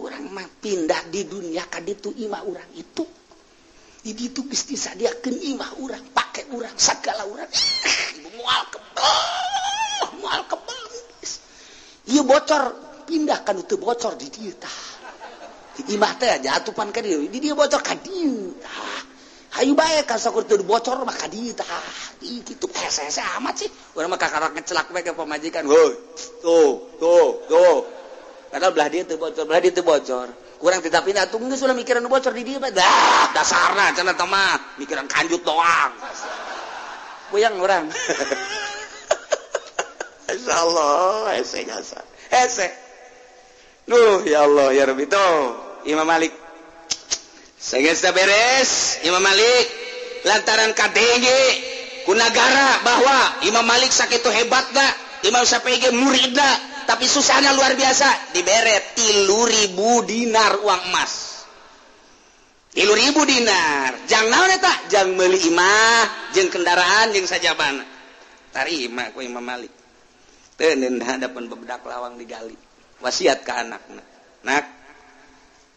Urang mah pindah di dunia ka ditu imah urang itu. Di ditu geus disadiakeun imah urang, pake urang, sagala urang. Moal kebel, moal kebel. Ieu bocor pindah ka nu teu bocor di dieu tah. Di imah teh jatupan ka dieu, di dieu bocor ka dieu tah. Hayu bae ka sakur teu bocor mah ka dieu tah. Ih kitu hese-hese amat sih. Urang mah kakarak ngecelak bae ka pamajikan. Heuy, tuh, tuh, tuh. Padahal belah dieu teu bocor, belah dieu teu bocor. Kurang tidak pindah atuh geus ulah mikiran nu bocor di dieu mah. Dah, dasarna cenah teh mah mikiran kanjut doang. Puyeng urang. Insyaallah hese jasa. Hese. Duh, ya Allah ya Rabbi tuh Imam Malik. Sehingga beres Imam Malik lantaran kadenge ku nagara bahwa Imam Malik sakitu hebatna, Imam Syafi'i ge muridna, tapi susahnya luar biasa, dibere 3.000 dinar uang emas. 3.000 dinar. Jang naon eta? Jang meuli imah, jeung kendaraan jeung sajabana. Tarima ku Imam Malik. Teu hadapan bebedak lawang digali. Wasiat ka anakna. Nak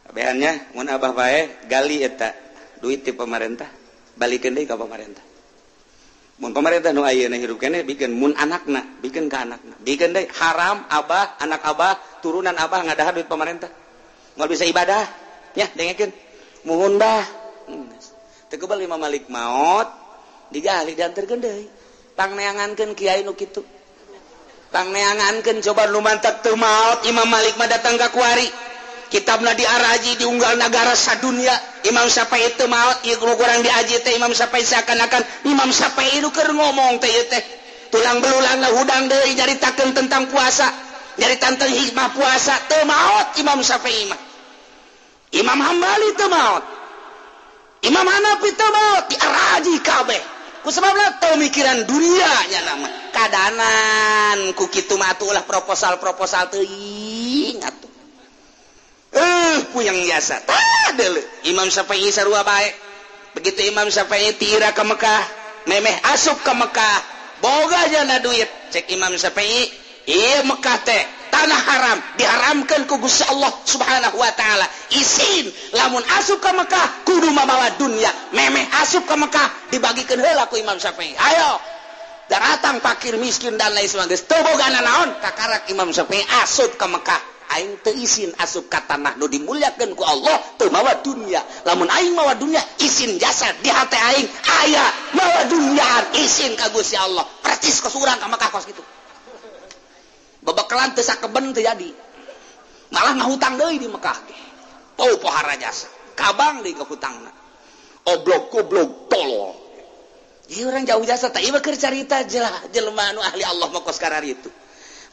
kabehannya mun abah bae gali eta duit ti pemerintah balikeun deui ka pemerintah. Mun pemerintah nu ayeuna hirup keneh bikeun mun anakna bikeun ka anakna bikeun deui haram abah anak abah turunan abah ngadahar duit pemerintah moal bisa ibadah nya dengekeun muhun bah teu kebal Imam Malik maot digali dianterkeun deui pangneangankeun kiai nu kitu pangneangankeun coba nu mantak teu maot Imam Malik mah datang ka kuari kitabna diaraji diunggal nagara sadunia Imam Syafi'i teu maot ieu nu kurang diaji teh Imam Syafi'i seakan-akan Imam Syafi'i nu keur ngomong teh ieu teh tulang belulangna hudang deui nyaritakeun tentang puasa nyaritakeun tentang hikmah puasa teu maot Imam Syafi'i mah Imam Hambali teu maot Imam Hanafi teu maot diaraji kabeh ku sababna teu mikiran dunia nya nama kadanan ku kitu mah atuh ulah proposal-proposal teuing atuh puyeng jasa tah deuleu Imam Syafi'i sarua bae begitu Imam Syafi'i tira ke Mekah memeh asup ke Mekah boga jana duit cek Imam Syafi'i ieu Mekah teh tanah haram diharamkeun ku Gusti Allah Subhanahu wa taala isin lamun asup ke Mekah kudu mamawa dunya memeh asup ke Mekah dibagikeun heula ku Imam Syafi'i ayo datang fakir miskin dan lain sebagainya teu boga naon kakarak Imam Syafi'i asup ke Mekah aing teu isin asup ka tanah nu dimuliakeun ku Allah teu mawa dunya lamun aing mawa dunya isin jasa di hate aing aya mawa dunya isin ka Gusti Allah percis kos urang ka Mekah kos kitu babakalan teu sakeben teu jadi malah ngahutang deui di Mekah ge pau pohara jasa kabang deui ka hutangna oblog goblog tolol ieu urang jauh jasa teh ieu keur carita jelema anu ahli Allah mah kos kararitu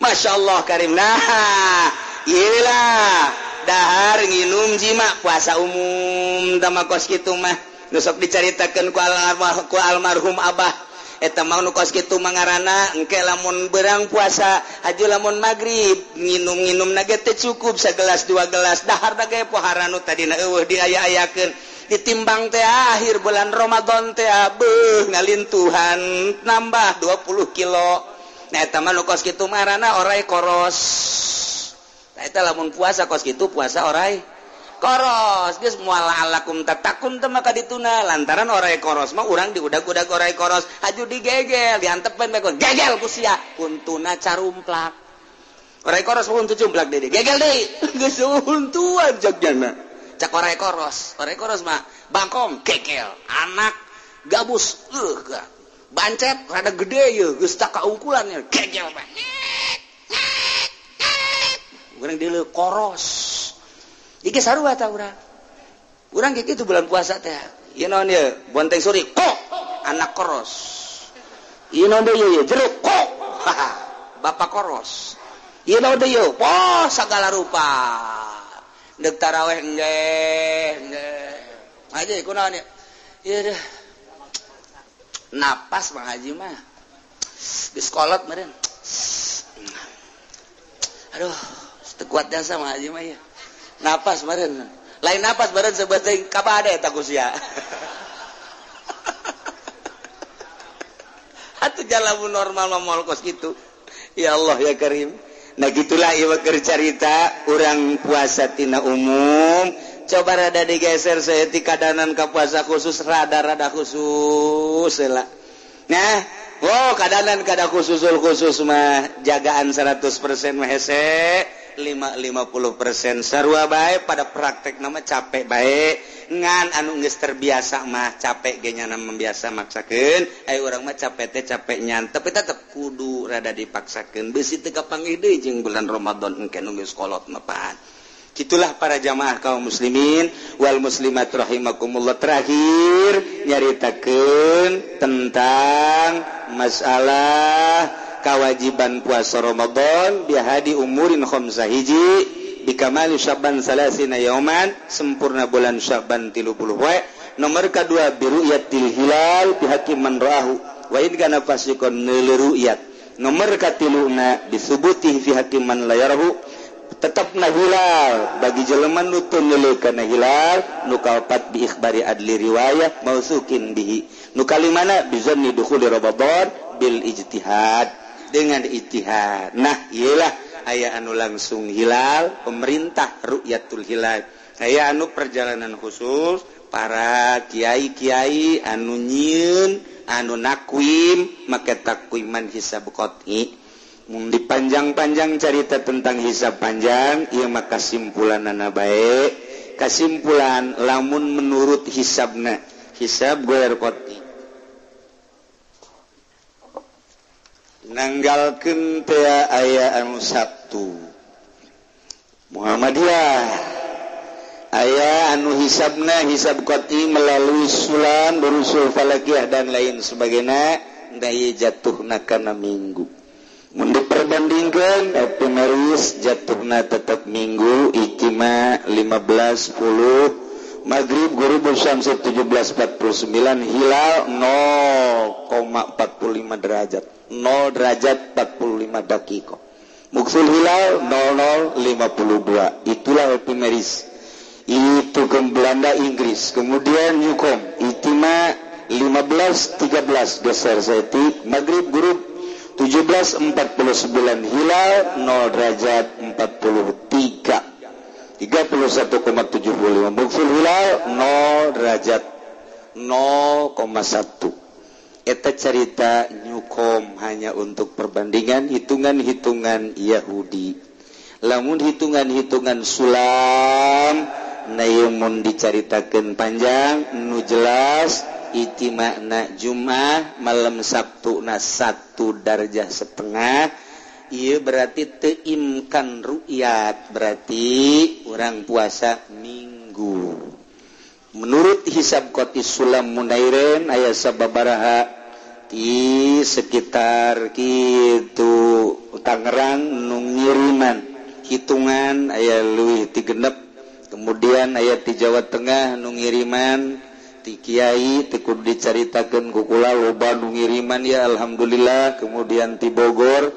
Masya Allah karim nah iyalah dahar nginum jima puasa umum tama kos kitu mah nu sok dicaritakeun ku almarhum abah eta mah nu kos kitu mah ngaranna engke lamun berang puasa haju lamun magrib nginum-nginum na ge teu cukup sagelas dua gelas dahar na ge pohara nu tadina eueuh diaya-ayakeun ditimbang teh akhir bulan Ramadan teh beuh ngalintuhan nambah 20 kilo. Nah eta mah nu kos kitu marana orai koros. Nah eta lamun puasa kos kitu puasa orai koros. Geus moal alakum tatakun teh maka dituna lantaran orai koros mah urang diudag-udag orai koros haju digegel diantepen bae gegel ku sia untuna carumplak. Orai koros mah untu cumplak deui gegel deui geus untuan jagjana. Cak orai koros mah bangkong gegel anak gabus bancet rada gede ye geus tak kaungkulan ye gegel bae urang deuleu koros ieu sarua ta urang urang kitu bulan puasa teh ieu naon ye bonteng suri kok anak koros ieu naon deui ye jeruk kok bapak koros ieu naon deui ye poh sagala rupa deuk taraweh engge aja kunaon ye ieu deh napas Bang Haji mah geus kolot meureun aduh teu kuat jasa Bang Haji mah ieu napas meureun lain napas meureun sebeuting kabade eta ku sia atuh jalamun normal mah moal kos kitu ya Allah ya Karim. Nah gitulah ieu keur carita urang puasa tina umum coba rada digeser saeutik kadanan ka puasa khusus rada-rada khusus lah. Nah, oh kadanan kada khususul khusus mah jagaan 100% mah hese 50% sarua bae pada praktek nama capek bae ngan anu geus terbiasa mah capek ge nyana membiasa maksakeun aya urang mah capek teh capek nyan tapi tetep kudu rada dipaksakeun beusi teu kapanggih deui jeung bulan Ramadan engke nu geus kolot mah pan. Itulah para jamaah kaum muslimin wal muslimat rahimakumullah. Terakhir nyaritakeun tentang masalah kewajiban puasa Ramadan bihadi umurin khamsah hiji bikamali Syaban salasina yauman sempurna bulan Syaban 30 poe. Nomor kedua biru'yatil hilal bihakim man ra'ahu wa in kana fasiqan nilru'yat. Nomor katiluna disubutih fi hakim man la yarahu tetap na hilal bagi jelema nu teu neuleuh kana hilal. Nu kaopat bi ikhbari adli riwayah mausukin bihi. Nu kalimana bizanni dukhuli Ramadan bil ijtihad dengan ijtihad. Nah iyalah Aya anu langsung hilal pemerintah ru'yatul hilal, aya anu perjalanan khusus para kiai-kiai anu nyieun anu nakwim make takwiman hisab qot'i. Mun dipanjang-panjang carita tentang hisab panjang ieu mah kasimpulanana bae. Kasimpulan lamun menurut hisabna hisab goer qot'i nanggalkeun teh aya anu Sabtu Muhammadiyah, aya anu hisabna hisab qot'i melalui sulam berusul falakiyah dan lain sebagainya daya jatuhna kana Minggu. Mun diperbandingkeun epimeris jatuhna tetap Minggu, ijtima 15.10, maghrib ghurubul syamsi 17.49, hilal 0,45 derajat, 0 derajat 45 dakika, muksul hilal 00.52. Itulah epimeris. Itu ke Belanda Inggris. Kemudian Newcomb ijtima 15.13 geser setik, maghrib ghurub 17.49, hilal 0 derajat 43 31,75, muksul hilal 0 derajat 0,1. Eta cerita Newcomb hanya untuk perbandingan hitungan-hitungan Yahudi. Lamun hitungan-hitungan sulam namun dicaritakeun panjang nu jelas ijtima'na Jumat malam Sabtu na 1 darjah setengah. Ieu berarti teu imkan ru'yat, berarti urang puasa Minggu. Menurut hisab qot'i sulam munairen aya sababaraha di sekitar kitu Tangerang nu ngiriman hitungan aya leuwih ti genep, kemudian aya ti Jawa Tengah nu ngiriman ti kiai teu kudu dicaritakeun ku kula loba nu ngiriman ya alhamdulillah. Kemudian ti Bogor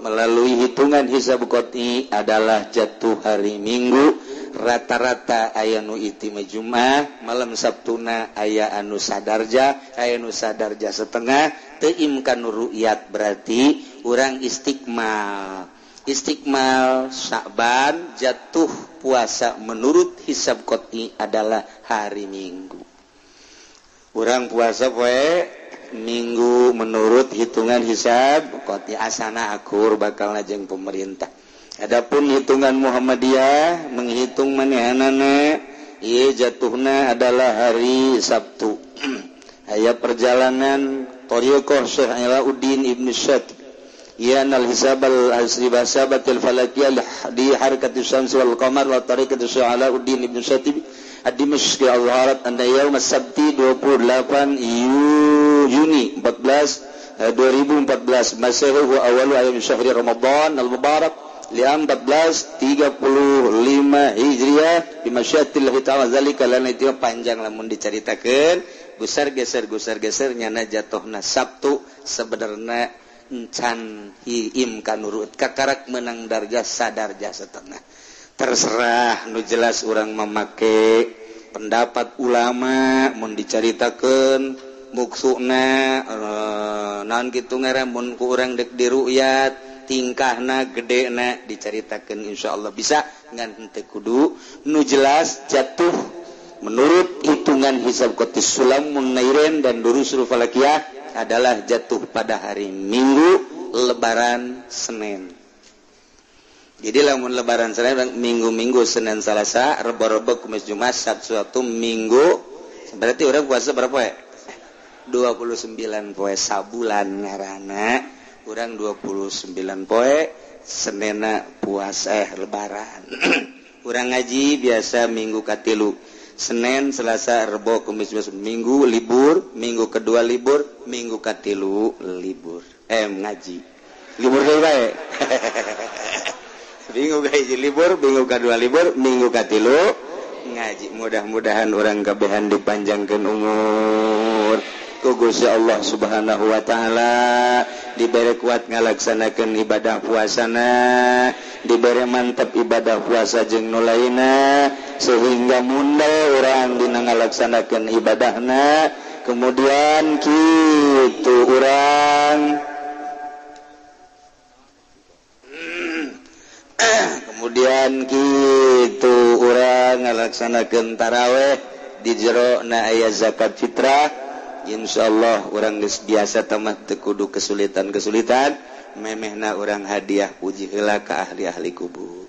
melalui hitungan hisab qot'i adalah jatuh hari Minggu, rata-rata aya nu itima Jumat, malam Sabtuna aya anu sadarja, aya nu sadarja setengah, teu imkan ru'yat berarti urang istiqmal. Istiqmal Sya'ban jatuh puasa menurut hisab qot'i adalah hari Minggu. Urang puasa poe Minggu menurut hitungan hisab qot'i asana akur bakal jeung pemerintah. Adapun hitungan Muhammadiyah menghitung manehanana ieu jatuhna adalah hari Sabtu. Aya perjalanan Thariqah Syekh Alauddin Ibnu Syatib ya nal hisab al asri basabatil falakiyah di harakati syams wal qamar wa tariqati Syekh Alauddin Ibnu Syatib ad-Dimashqi al-Harat anna yaum as-sabti 28 Juni 2014 Masehi wa awalu ayam syahri Ramadan al-Mubarak liam 1435 Hijriah bi masyiatillah ta'ala zalika lana. Itu panjang lamun dicaritakeun gusar geser nyana jatuhna Sabtu sebenarnya encan hiim kanurut kakarak menang darjah sadarjah setengah. Terserah nu jelas urang memake pendapat ulama mun dicaritakeun muksuna naon kitu ngaran mun ku urang deuk diru'yat tingkahna gedena dicaritakeun insyaallah bisa ngan teu kudu. Nu jelas jatuh menurut hitungan hisab qot'i sulam munairen dan durusul falakiyah adalah jatuh pada hari Minggu Lebaran Senin. Jadi lamun Lebaran Senin, Minggu-minggu Senin Selasa, Rebo-rebo Kamis Jumat, Sabtu Minggu, berarti orang puasa berapa ya? 29 poe sabulan ngaranna. Urang 29 poe Senena puasa Lebaran. Urang ngaji biasa Minggu katilu. Senin, Selasa, Rebo, Kamis, Jumat, Minggu libur, Minggu kedua libur, Minggu katilu libur. Ngaji. Libur deui bae. Minggu kahiji libur, minggu kedua libur, minggu katilu ngaji. Mudah-mudahan urang kabehan dipanjangkeun umur ku Gusti Allah Subhanahu wa taala, dibere kuat ngalaksanakeun ibadah puasana, dibere mantep ibadah puasa jeung nu lainna sehingga mundal urang dina ngalaksanakeun ibadahna. Kemudian kitu urang Kemudian gitu urang ngalaksanakeun taraweh di jero na aya zakat fitrah. Insyaallah urang geus biasa tamah teu kudu kesulitan-kesulitan, memehna urang hadiah puji heula ka ahli-ahli kubur.